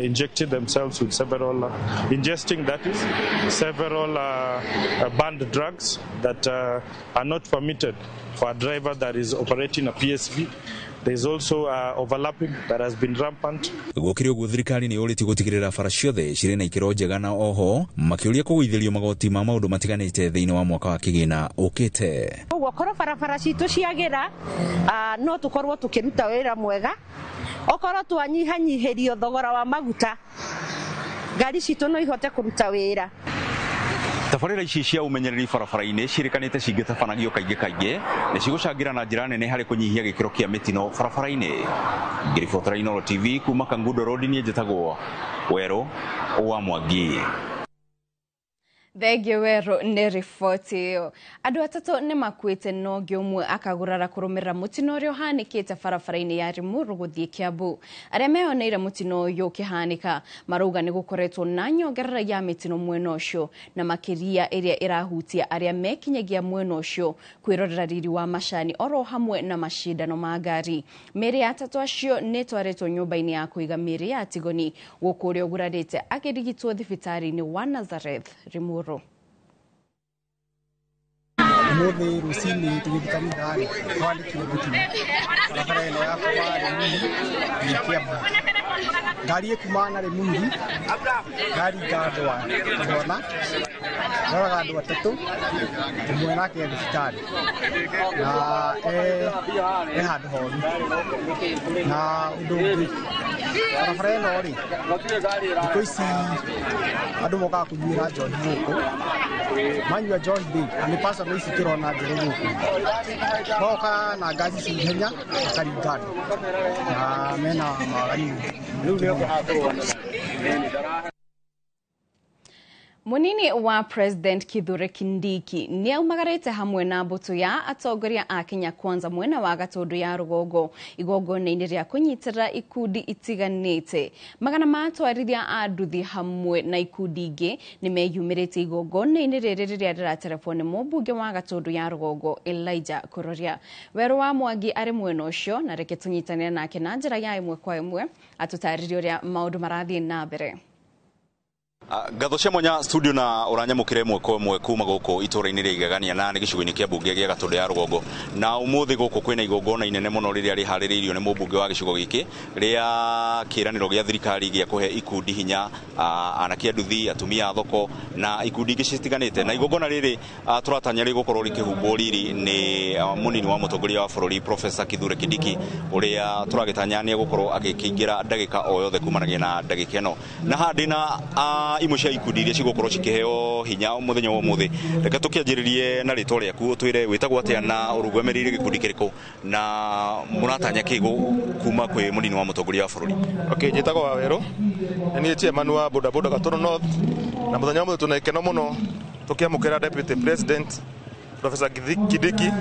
injecting themselves with several, ingesting that is, several banned drugs that are not permitted for a driver that is operating a PSV. There is also overlapping that has been rampant. Gũkĩrĩ ũguo thirikari nĩ yũrĩtie gũtigĩrĩra bara ciothe cirĩ na ikĩro njega, na oho makĩũria kũgũithĩrio magoti ma maũndũ matiganĩte thĩinĩ wa mwaka wa kĩgĩna ũkĩte. Ũguo korwo barabara citũ ciagĩra, no tũkorwo tũkĩruta wĩra mwega. Okorwo twanyihanyihĩrio thogora wa maguta, ngari citũ no ihote kũruta wĩra. Tabarĩra ici cia ũmenyereri barabara-inĩ ciĩrĩkanĩte cingĩtabanagio kaingĩ kaingĩ nĩ cigũcangĩra na njĩra nene harĩ kũnyihia gĩkĩro kĩa mĩtino barabara-inĩ. Ngĩribotera Inooro TV kuma Kangundo Road, niĩ njĩtagwo Werũ wa Mwangi. Thengio Werũ nĩ riboti ĩyo. Andũ 3 nĩ makuĩte na ũngĩ ũmwe akagurara kũrũmĩrĩra mũtino ũrĩa ũhanĩkĩte barabara-inĩ ya Limuru gũthiĩ Kiambu. Arĩa meyoneire mũtino ũyũ ũkĩhanĩka marauga nĩ gũkoretwo na nyongerera ya mĩtino mwena ũcio na makĩria ĩrĩa ĩrahutia arĩa mekinyagia mwena ũcio kwĩrorera riri wa macani oro hamwe na macindano ma ngari. Mĩĩrĩ ya 3 acio nĩ ĩtwarĩtwo nyũmba-inĩ ya kũiga mĩĩrĩ ya Tigoni gũkũ ũrĩa ũgurarĩte akĩrigitwo thibitarĩ-inĩ wa Nazareth Limuru. Umuthi rucini tũgĩthiĩ kanitha-rĩ, twandĩkire mũtino barabara ĩno ya kuma Limuru nginya Kiambu. Ngari ĩkuma na Limuru, ngaringa andũ ana, ndoraga andũ 3, ũmwe nake e thibitarĩ na e handũ horu. Na ũndũ ũngĩ, barabara ĩno rĩ, thikũ ici andũ mokaga kũnyuĩra njohi gũkũ, manyua njohi rĩ, na nĩ personal ici tũrona njerũ gũkũ, moka na ngari cia ihenya makaringa andũ na mena mawaganu. Munini wa President Kithure Kindiki nĩ aumagarĩte hamwe na mbũtũ ya atongoria a Kenya Kwanza mwena wa Gatũndũ ya rũgongo igongona-inĩ rĩa kũnyitĩrĩra ikundi itiganĩte. Magana ma atwarithia a nduthi hamwe na ikundi ingĩ nĩ meyumĩrĩtie igongona-inĩ rĩrĩ rĩrĩa rĩraterebwo nĩ mũmbunge wa Gatũndũ ya rũgongo Elijah Kuroria. Werũ wa Mwangi arĩ mwena ũcio na reke tũnyitanĩre nake na njĩra ya ĩmwe kwa ĩmwe atũtarĩrie ũrĩa maũndũ marathiĩ na mbere. Ngatho cia mwanya studio na ũranyamũkĩra ĩmwe kwa ĩmwe kuma gũkũ itũũra-inĩ rĩa Igegania na nĩ gĩcigo-inĩ kĩa mbunge gĩa Gatũndũ ya rũgongo. Na ũmũthĩ gũkũ kwĩna igongona inene mũno rĩrĩa rĩharĩrĩirio nĩ mũmbunge wa gĩcigo gĩkĩ rĩa kĩĩranĩro gĩa thirikari gĩa kũhe ikundi hinya, anake a nduthi, atumia a thoko na ikundi ingĩ citiganĩte. Na igongona rĩrĩ tũratanya rĩgũkorwo rĩkĩhumbwo riri nĩ mũnini wa mũtongoria wa bũrũri Professor Kithure Kindiki ũrĩa tũragĩtanya nĩ egũkorwo agĩkĩingĩra ndagĩka o yothe kumanagia na ndagĩka ĩno. Na haha ndĩna imwe cia ikundi iria cigũkorwo cikĩheo hinya mũthenya wa ũmũthĩ. Reke tũkĩanjĩrĩrie na rĩtwa rĩaku, ũtwĩre wĩtagwo atĩa na ũrũgamĩrĩire gĩkundi kĩrĩkũ na mũratanya kĩ kuma kwĩ mũnini wa mũtongoria wa bũrũri. Okay, njĩtagwo Wawerũ, na niĩ chairman wa boda boda Gatũndũ North, na mũthenya wa ũmũthĩ tũna gĩkeno mũno tũkĩamũkĩra Deputy President Professor Kindiki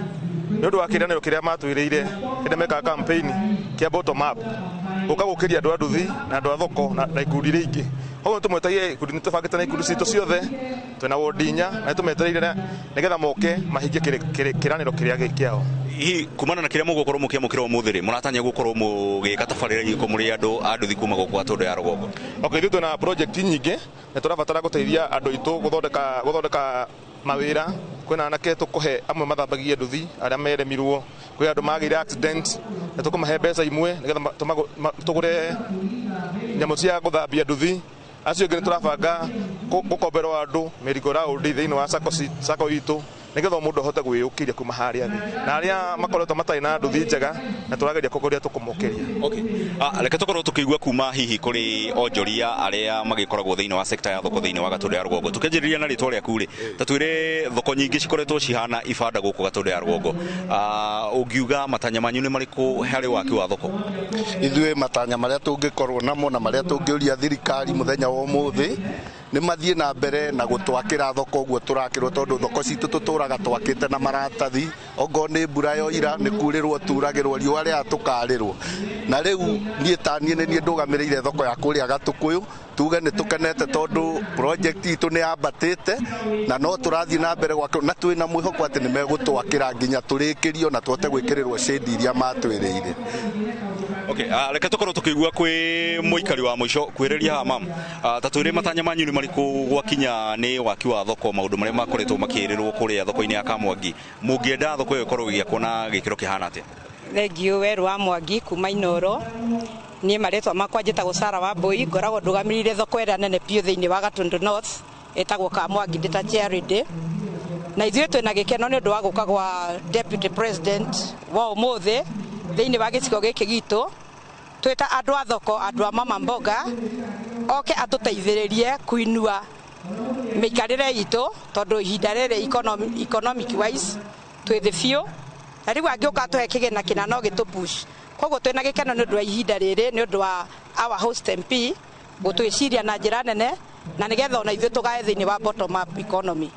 nĩ ũndũ wa kĩĩranĩro kĩrĩa matwĩrĩire hĩndĩ mekaga campaign kĩa bottom up gũka gũkĩria andũ a nduthi na andũ a thoko na ikundi iria ingĩ. Koguo nĩtũmwetagie ikundi, nĩtũbangĩte na ikundi citũ ciothe, twĩna wodi 4 na nĩtũmetereire nĩgetha moke mahingie kĩĩranĩro kĩrĩa kĩao. Hihi kumana na kĩrĩa mũgũkorwo mũkĩamũkĩra ũmũthĩ rĩ, mũratanya gũkorwo mũgĩka tabarĩra irĩkũ mũrĩ andũ a nduthi kuma gũkũ Gatũndũ ya rũgongo? Okay, ithuĩ twĩna project nyingĩ na tũrabatara gũteithia andũ aitũ gũthondeka mawĩra. Kwĩna anake tũkũhe amwe mathambagie nduthi arĩa meremirwo, kwĩ andũ magĩire accident na tũkũmahe mbeca imwe nĩgetha tũgũre nyamũ cia gũthambia nduthi. Acio angĩ nĩtũrabanga gũkomberwo andũ merry-go round thĩinĩ wa sacco itũ nĩgetha o mũndũ ahote gwĩyũkĩria kuma harĩa thĩ, na arĩa makoretwo matarĩ na nduthi njega na tũrageria kũgeria tũkũmokĩria. Okay. Reke tũkorwo tũkĩigua kuma hihi kũrĩ onjoria arĩa magĩkoragwo thĩinĩ wa sekta ya thoko thĩinĩ wa Gatũndũ ya rũgongo. Tũkĩanjĩrĩria na rĩtwa rĩaku rĩ, ta twĩre thoko nyingĩ cikoretwo cihana ibanda gũkũ Gatũndũ ya rũgongo, ũngiuga matanya manyu nĩ marĩkũ harĩ waki wa thoko? Ithuĩ matanya marĩa tũngĩkorwo namo na marĩa tũngĩũria thirikari mũthenya wa ũmũthĩ nĩ mathiĩ na mbere na gũtwakĩra thoko ũguo tũrakĩrwo, tondũ thoko citũ tũtũraga twakĩte na maratathi, ongorwo nĩ mbura yoira nĩ kurĩrwo turagĩrwo, riũa rĩa tũkarĩrwo. Na rĩu niĩ ta niĩ nĩ niĩ ndũgamĩrĩire thoko ya kũrĩa Gatũkũyũ, tuge nĩ tũkenete tondũ project itũ nĩ yambatĩte na no tũrathiĩ na mbere gwakĩrwo, na twĩna mwĩhoko atĩ nĩ megũtwakĩra nginya tũrĩkĩrio na tũhote gwĩkĩrĩrwo shade iria matwĩrĩire. Okay, reke tũkorwo tũkĩigua kwĩ mũikari wa mũico kwĩrĩria haha mam, ta twĩre matanya manyu nĩ marĩkũ gwakinya nĩ waki wa thoko, maũndũ marĩa makoretwo makĩrĩrwo kũrĩa thoko-inĩ ya Kamwangi, mũngĩenda thoko ĩyo ĩkorwo ĩgĩakwo na gĩkĩro kĩhana atĩa? Thengiũ Werũ wa Mwangi kuma Inooro. Niĩ marĩtwa makwa njĩtagwo Sarah Wambui, ngoragwo ndũgamĩrĩire thoko ĩrĩa nene biũ thĩinĩ wa Gatũndũ North ĩtagwo Kamwangi ndĩ ta chairlady. Na ithuĩ twĩna gĩkeno nĩ ũndũ wa gũka gwa Deputy President wa ũmũthĩ thĩinĩ wa gĩcigo gĩkĩ gitũ. Twĩta andũ a thoko, andũ a mama mboga, oke atũteithĩrĩrie kũinua mĩikarĩre itũ, tondũ ihinda rĩrĩ economic wise twĩ thĩ biũ, na rĩu angĩũka atũhe kĩgĩna kĩna no gĩtũ push. Koguo twĩna gĩkeno nĩ ũndũ wa ihinda rĩrĩ, nĩ ũndũ wa our host MP gũtwĩciria na njĩra nene, Na nĩgetha ona ithuĩ tũgae thĩinĩ wa bottom up economy.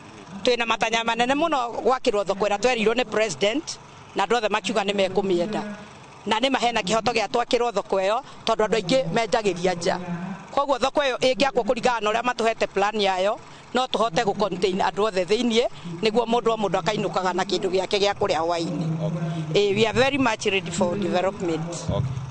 Twĩna matanya manene mũno gwakĩrwo thoko ĩrĩa twerirwo nĩ president na andũ othe makiuga nĩ mekũmĩenda. Na nĩ mahena kĩhoto gĩa twakĩrwo thoko ĩyo tondũ andũ aingĩ menjagĩria nja. Koguo thoko ĩyo ĩngĩakwo kũringana na ũrĩa matũhete plan yayo no tũhote gũ contain andũ othe thĩiniĩ nĩguo mũndũ o mũndũ akainũkaga na kĩndũ gĩake gĩa kũrĩa hwaĩ-inĩ. We are very much ready for development.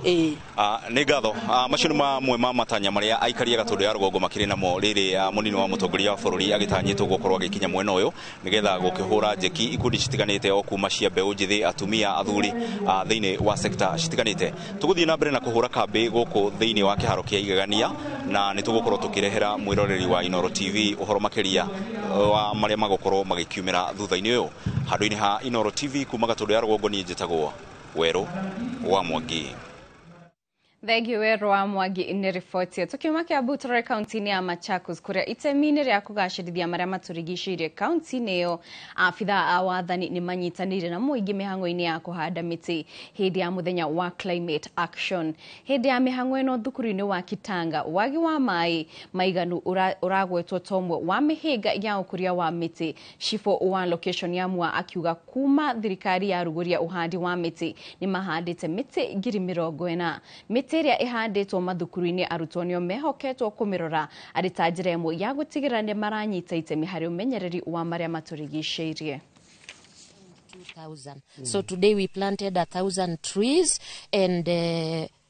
Nĩ ngatho. Macio nĩ mamwe ma matanya marĩa aikari a Gatũndũ ya rũgongo makĩrĩ namo rĩrĩ mũnini wa mũtongoria wa bũrũri agĩtanyĩtwo gũkorwo agĩkinya mwena ũyũ nĩgetha gũkĩhũra njeki ikundi citiganĩte o kuma cia mbeũ njĩthĩ, atumia, athuri thĩinĩ wa sekta citiganĩte. Tũgũthiĩ na mbere na kũhũra kambĩ gũkũ thĩinĩ wa kĩharo kĩa Igegania na nĩ tũgũkorwo tũkĩrehera mwĩroreri wa Inooro TV ũhoro makĩria wa marĩa magũkorwo magĩkiumĩra thutha-inĩ ũyũ. Handũ-inĩ ha Inooro TV kuma Gatũndũ ya rũgongo niĩ njĩtagwo Werũ wa Mwangi. Thengiũ Werũ wa Mwangi nĩ riboti ĩyo. Tukiuma Kiambu tũrore kaunti-inĩ ya Machakos kũrĩa itemi-inĩ rĩa kũgacĩrithia marĩa matũrigicĩirie kaunti-inĩ ĩyo abithaa a wathani nĩ manyitanĩire na mũingĩ mĩhang'o-inĩ ya kũhanda mĩtĩ hĩndĩ ya mũthenya wa Climate Action. Hĩndĩ ya mĩhang'o ĩno thukuru-inĩ wa Kitanga wagi wa maĩ maiganu ũragwetwo ta ũmwe wa mĩhĩnga ya ũkũria wa mĩtĩ. Cibũ wa location ya Mua akiuga kuma thirikari yarugũria ũhandi wa mĩtĩ nĩ mahandĩte mĩtĩ 40,000. Mĩtĩ ĩrĩa ĩhandĩtwo mathukuru-inĩ arutwo nĩo mehoketwo kũmĩrora arĩ ta njĩra ĩmwe ya gũtigĩrĩra nĩ maranyita itemi harĩ ũmenyereri wa marĩa matũrigicĩirie. 2,000. So today we planted 1,000 trees and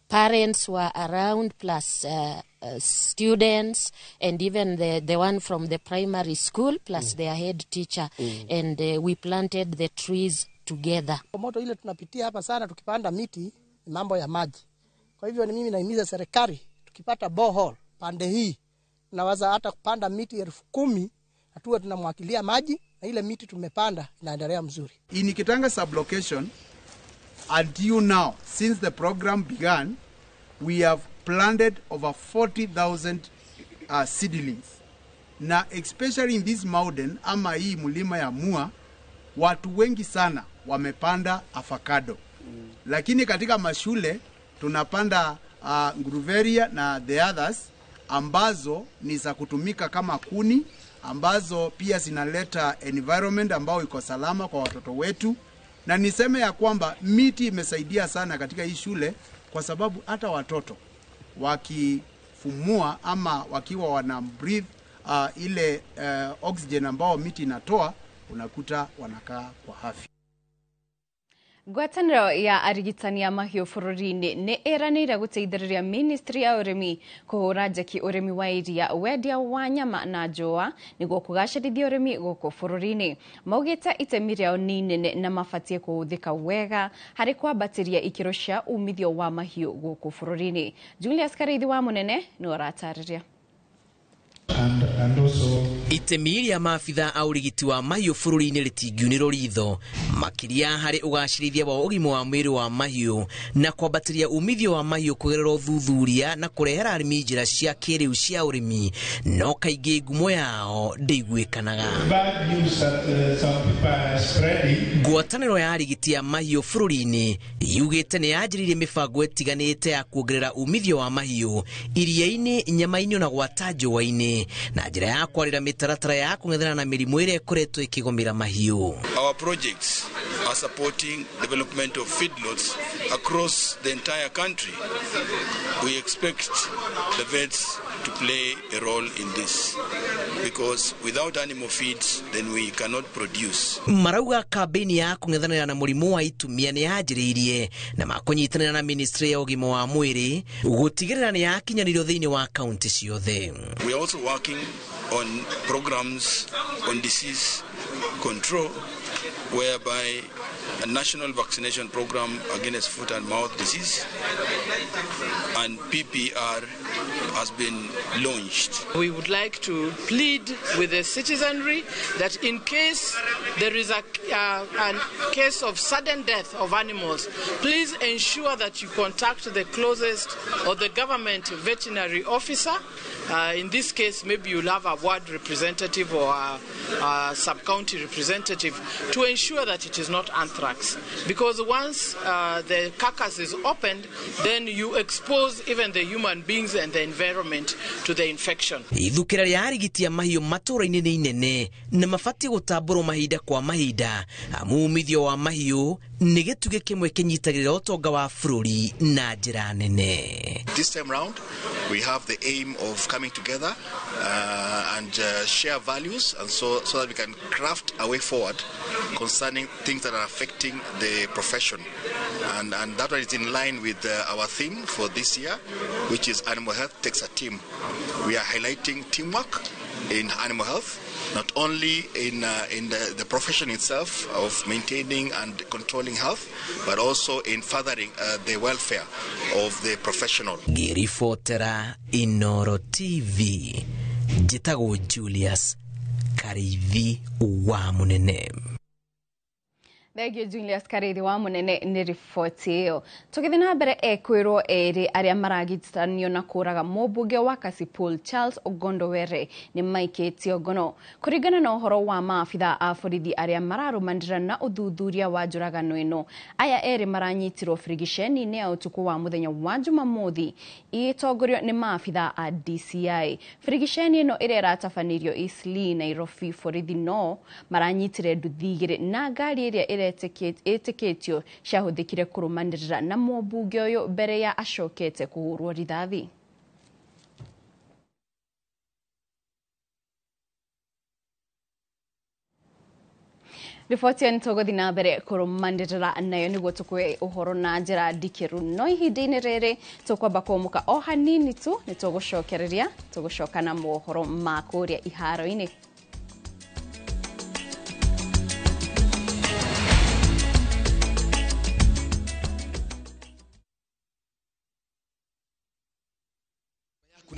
parents were around plus students and even the one from the primary school plus their head teacher and we planted the trees together. Moto ile tunapitia hapa sana tukipanda miti ni mambo ya maji. Kwa hivyo ni mimi nahimiza serikali tukipata borehole pande hii tunaweza hata kupanda miti 10,000 hatua tunamwakilia maji na ile miti tumepanda inaendelea mzuri. In Kitanga sublocation until now, since the program began, we have planted over 40,000 seedlings. Na especially in this mountain ama hii mlima ya Mua, watu wengi sana wamepanda avocado. Lakini katika mashule tunapanda nguruveria na the others ambazo ni za kutumika kama kuni, ambazo pia zinaleta environment ambao iko salama kwa watoto wetu. Na niseme ya kwamba miti imesaidia sana katika hii shule kwa sababu hata watoto wakifumua ama wakiwa wana breathe ile oxygen ambao miti inatoa, unakuta wanakaa kwa afya. Ngwatanĩro ya arigitani a mahiũ bũrũri-inĩ nĩ ĩranĩire gũteithĩrĩria ministry ya ũrĩmi kũhũra njeki ũrĩmi wa iria, wendia wa nyama na njũa nĩguo kũgacĩrithia ũrĩmi gũkũ bũrũri-inĩ. Maugĩte itemi rĩao nĩ inene na mabatiĩ kũhũthĩka wega harĩ kwambatĩria ikĩro cia umithio wa mahiũ gũkũ bũrũri-inĩ. Julius Karĩithi wa Mũnene nĩwe ũratarĩria. Itemi rĩa maabitha a ũrigiti wa mahiũ bũrũri-inĩ rĩtingiunĩrwo ritho makĩria harĩ ũgacĩrithia wa ũgima wa mwĩrĩ wa mahiũ na kwambatĩria umithio wa mahiũ kũgerera ũthuthuria na kũrehera arĩmi njĩra cia kĩrĩu cia ũrĩmi, no kaingĩ ngumo yao ndĩiguĩkanaga. Ngwatanĩro ya arigiti ya mahiũ bũrũri-inĩ yugĩte nĩ yanjĩrĩirie mĩbango ĩtiganĩte ya kuongerera umithio wa mahiũ iria-inĩ, nyama-inĩ na gwata njũa-inĩ na njĩra ya kwarĩra mĩtaratara ya kũng'ethana na mĩrimũ ĩrĩa ĩkoretwo ĩkĩgũmĩra mahiũ. Our projects are supporting development of feedlots across the entire country. We expect the vets to play a role in this because without animal feeds then we cannot produce. Marauga kambĩini ya kũng'ethanĩra na mũrimũ wa itumia nĩ yanjĩrĩirie na makũnyitanĩra na ministry ya ũgima wa mwĩrĩ gũtigĩrĩra nĩ yakinyanĩrio thĩinĩ wa kaunti ciothe. We are also working on programs on disease control whereby a national vaccination program against foot and mouth disease and PPR has been launched. We would like to plead with the citizenry that in case there is a case of sudden death of animals, please ensure that you contact the closest or the government veterinary officer. In this case, maybe you'll have a ward representative or a sub-county representative to ensure that it is not anthrax. Because once the carcass is opened, then you expose even the human beings and the environment to the infection. Ithukĩra rĩa arigiti a mahiũ matũũra-inĩ nĩ inene na mabatiĩ gũtambũrwo mahinda kwa mahinda, amu umithio wa mahiũ nĩ gĩtugĩ kĩmwe kĩnyitagĩrĩra ũtonga wa bũrũri na njĩra nene. This time round, we have the aim of coming together and share values, and so that we can craft a way forward concerning things that are affecting the profession. And that one is in line with our theme for this year, which is Animal Health Takes a Team. We are highlighting teamwork in animal health, not only in the profession itself of maintaining and controlling health, but also in furthering the welfare of the professional. Ngĩribotera Inoro TV, njĩtagwo Julius Kariithi wa Munene. Thengio Julius Kariithi wa Munene nĩ riboti ĩyo. Tũgĩthiĩ na mbere, ekwĩrwo erĩ arĩa maragititanio na kũraga mũmbunge wa Kasipul Charles Ogondo Were nĩ maikĩtio ngono. Kũringana na ũhoro wa maabitha a borithi arĩa mararũmanĩrĩra na ũthuthuria wa njũragano ĩno, aya erĩ maranyitirwo birigiceni-inĩ ya ũtukũ wa mũthenya wa Jumamothi ĩgĩtongorio nĩ maabitha a DCI. Birigiceni ĩno ĩrĩa ĩratabanĩirio Eastleigh, Nairobi, borithi no maranyitire nduthi igĩrĩ na ngari ĩrĩa ĩtĩkĩtio ciahũthĩkire kũrũmanĩrĩra na mũmbunge ũyũ mbere ya acokete kũhũrwo rithathi. Riboti ĩyo nĩtũgũthiĩ na mbere kũrũmanĩrĩra nayo nĩguo tũkũhe ũhoro na njĩra ndikĩru, no ihinda-inĩ rĩrĩ tũkwamba kũmũka o hanini tu, nĩtũgũcokereria tũgũcoka na mohoro ma kũrĩa iharo-inĩ.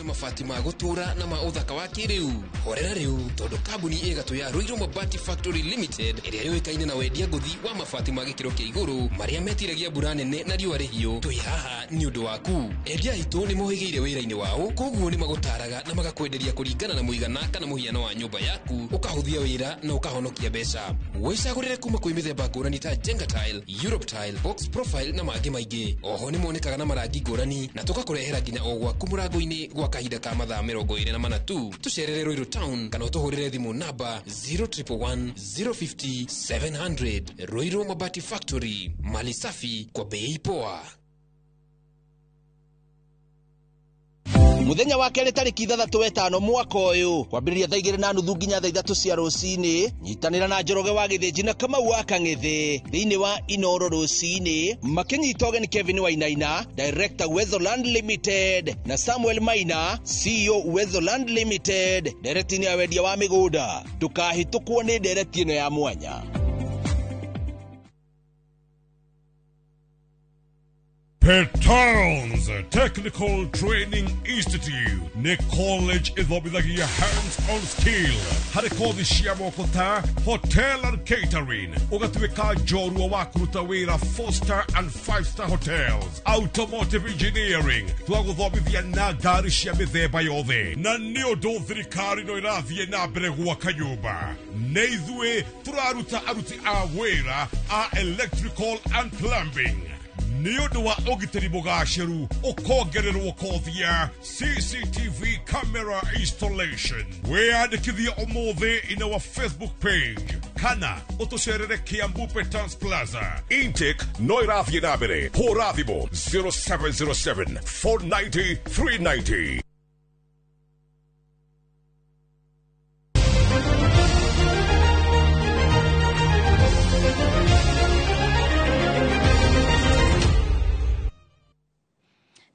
Mabati ma gũtũũra na ma ũthaka wa kĩrĩu. Horera rĩu tondũ kambuni ĩ gatũ ya Ruiru Mabati Factory Limited ĩrĩa yũĩkaine na wendia ngũthi wa mabati ma gĩkĩro kĩa igũrũ marĩa metiragia mbura nene na riũa rĩhiũ, twĩ haha nĩ ũndũ waku. Endia aitũ nĩ mohĩgĩire wĩra-inĩ wao, koguo nĩ magũtaraga na magakwenderia kũringana na mũigana kana mũhiano wa nyũmba yaku, ũkahũthia wĩra na ũkahonokia mbeca. Wĩcagũrĩre kuma kwĩ mĩthemba ngũrani ta Jenga Tile, Europe Tile, Box Profile na mangĩ maingĩ. Oho nĩ monekaga na marangi ngũrani na tũgakũrehera nginya o gwaku mũrango-inĩ gwa kahinda ka mathaa 24 tu. Tũcerere Ruiru Town kana ũtũhũrĩre thimũ namba 0111 050 700. Ruiru Mabati Factory, mali safi kwa bei poa. Muthenya wa kerĩ tarĩki 6 mwaka ũyũ kwambĩrĩria thaa 2:30 nginya thaa 3 cia rũcinĩ, nyitanĩra na Njoroge wa Gĩthĩnji na Kamau wa Kang'ethe thĩinĩ wa Inoro rũcinĩ, makĩnyita ũgeni Kevin Wainaina, Director Uwezo Land Limited, na Samuel Maina, CEO Uwezo Land Limited, ndereti-inĩ ya wendia wa mĩgũnda. Ndũkahĩtũkwo nĩ ndereti ĩno ya mwanya. Petons Technical Training Institute nĩ college ĩthomithagia hands-on skill harĩ kothi cia moko ta hotel and catering, ũgatuĩka njorua wa kũruta wĩra 4-star and 5-star hotels, automotive engineering, twagũthomithia na ngari cia mĩthemba yothe, na nĩ ũndũ thirikari no ĩrathiĩ na mbere gwaka nyũmba. Nĩ ithuĩ tũraruta aruti a wĩra a electrical and plumbing. Nĩ ũndũ wa ũgitĩri mũgacĩru ũkongererwo kothi ya CCTV camera installation. Wĩyandĩkithie ũmũthĩ in our Facebook page kana ũtũcerere Kiambu Petans Plaza. Intake no ĩrathiĩ na mbere. Hũra thimũ 0707 490 390.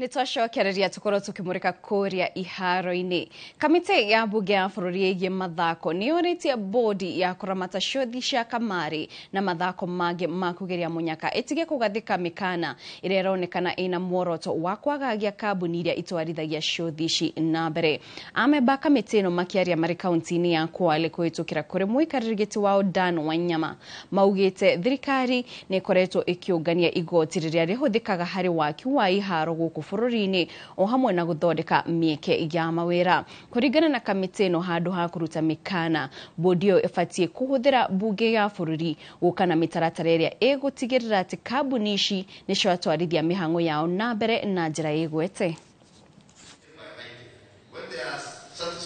Nĩtwacokereria tũkorwo tũkĩmũrĩka kũrĩa iharo-inĩ. Kamĩtĩ ya mbunge ya bũrũri ĩgiĩ mathako nĩyũrĩtie bodi ya kũramata ciothi cia kamarĩ na mathako mangĩ ma kũgeria mũnyaka ĩtige kũgathĩka mĩkana ĩrĩa ĩronekana ĩna muoroto wa kwagagia kambuni iria itwarithagia ciothi ici na mbere. Amemba a kamĩtĩ ĩno makĩaria marĩ kaunti-inĩ ya Kwale kũhĩtũkĩra kũrĩ mũikarĩri gĩtĩ wao Dan Wanyama maugĩte thirikari nĩ ĩkoretwo ĩkĩũngania igoti rĩrĩa rĩhũthĩkaga harĩ waki wa iharo gũkũ bũrũri-inĩ o hamwe na gũthondeka mĩeke ya mawĩra. Kũringana na kamĩtĩ ĩno, handũ ha kũruta mĩkana, bodi ĩyo ĩbatiĩ kũhũthĩra mbunge ya bũrũri gũka na mĩtaratara ĩrĩa ĩgũtigĩrĩra atĩ kambuni ici nĩ ciatwarithia mĩhang'o yao na mbere na njĩra ĩgwete.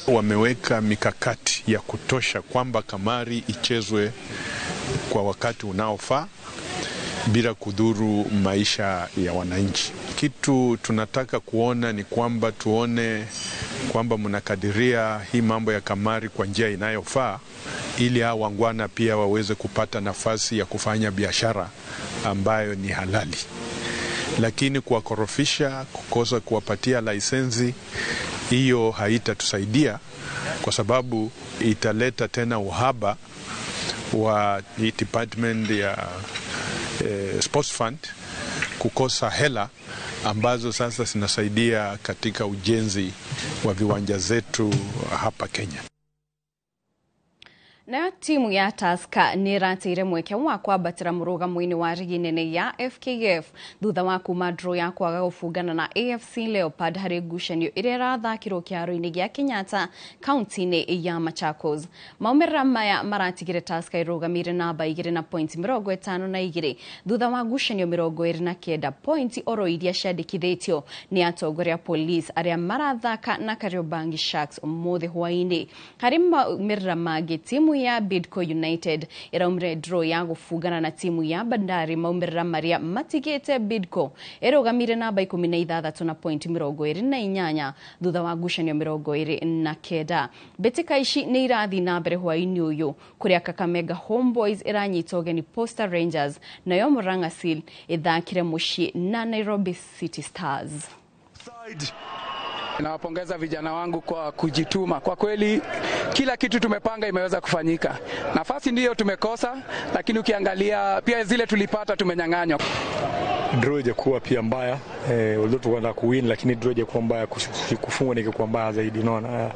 Wameweka mikakati ya kutosha kwamba kamari ichezwe kwa wakati unaofaa bila kudhuru maisha ya wananchi. Kitu tunataka kuona ni kwamba tuone kwamba mnakadiria hii mambo ya kamari kwa njia inayofaa ili hao wangwana pia waweze kupata nafasi ya kufanya biashara ambayo ni halali. Lakini kuwakorofisha, kukosa kuwapatia laisensi, hiyo haitatusaidia kwa sababu italeta tena uhaba wa department ya sports fund kukosa hela ambazo sasa zinasaidia katika ujenzi wa viwanja zetu hapa Kenya. Nayo timu ya Tusker nĩ ĩrateire mweke wa kwambatĩra mũrũgamo-inĩ wa rigi nene ya FKF thutha wa kuma draw ya kwaga gũbungana na AFC Leopard harĩ ngucanio ĩrĩa ĩrathakirwo kĩharo-inĩ gĩa Kenyatta kaunti-inĩ ya Machakos. Maumĩrĩra maya maratigire Tusker ĩrũgamĩire namba 2 na pointi 52 thutha wa ngucanio 29 pointi oro iria ciandĩkithĩtio nĩ atongoria Police arĩa marathaka na Kariobangi Sharks ũmũthĩ hwaĩ-inĩ. Harĩ maumĩrĩra mangĩ, timu ya Bidco United ĩraumire draw ya gũbungana na timu ya Bandari, maumĩrĩra marĩa matigĩte Bidco ĩrũgamire namba 16 na pointi 28 thutha wa ngucanio 29. Mbĩtĩka ici nĩ irathiĩ na mbere hwaĩ-inĩ ũyũ kũrĩa Kakamega Homeboys ĩranyita ũgeni Posta Rangers, nayo Murang'a Seal ĩthakire mũciĩ na Nairobi City Stars. Nawapongeza vijana wangu kwa kujituma. Kwa kweli kila kitu tumepanga imeweza kufanyika. Nafasi ndiyo tumekosa, lakini ukiangalia pia zile tulipata tumenyang'anywa. Draw haijakuwa pia mbaya. Although tulikuwa tunataka kuwin, lakini draw haijakuwa mbaya, kufungwa ningekuwa mbaya zaidi, unaona.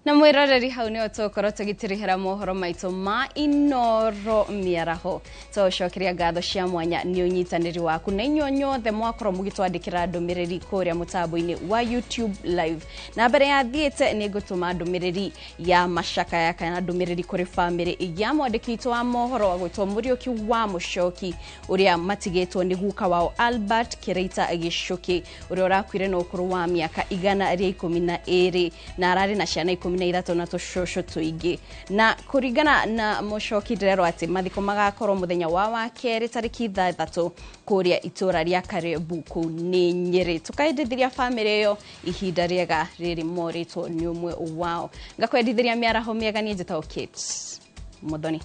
Na mwiroreri hau nĩho tũgũkorwo tũgĩtirihĩra mohoro maitũ ma Inoro mĩaraho. Tũgũcokeria ngatho cia mwanya nĩ ũnyitanĩri waku na inyuĩ inyuothe mwakorwo mũgĩtwandĩkĩra ndũmĩrĩri kũrĩa mũtambo-inĩ wa YouTube live. Na mbere ya thiĩte nĩ ngũtũma ndũmĩrĩri ya macakaya kana ndũmĩrĩri kũrĩ bamĩrĩ ya mwandĩki witũ wa mohoro agwĩtwo Mũriũki wa Mũcoki ũrĩa matigĩtwo nĩ guka wao Albert Kĩraita Gĩcũkĩ ũrĩa ũrakuire na ũkũrũ wa mĩaka 112 na ararĩ na ciana 13 na tũcũcũ tũingĩ. Na kũringana na Mũcoki ndĩrerwo atĩ mathiko magakorwo mũthenya wa wakerĩ tarĩki 6 kũrĩa itũra rĩa Karebu kũu nĩ Nyĩrĩ. Tũkaendithĩria bamĩrĩ ĩyo ihinda rĩega rĩrĩ morĩtwo nĩ ũmwe wao. Ngakwendithĩria mĩaraho mĩega, niĩ njĩtagwo Kate Muthoni.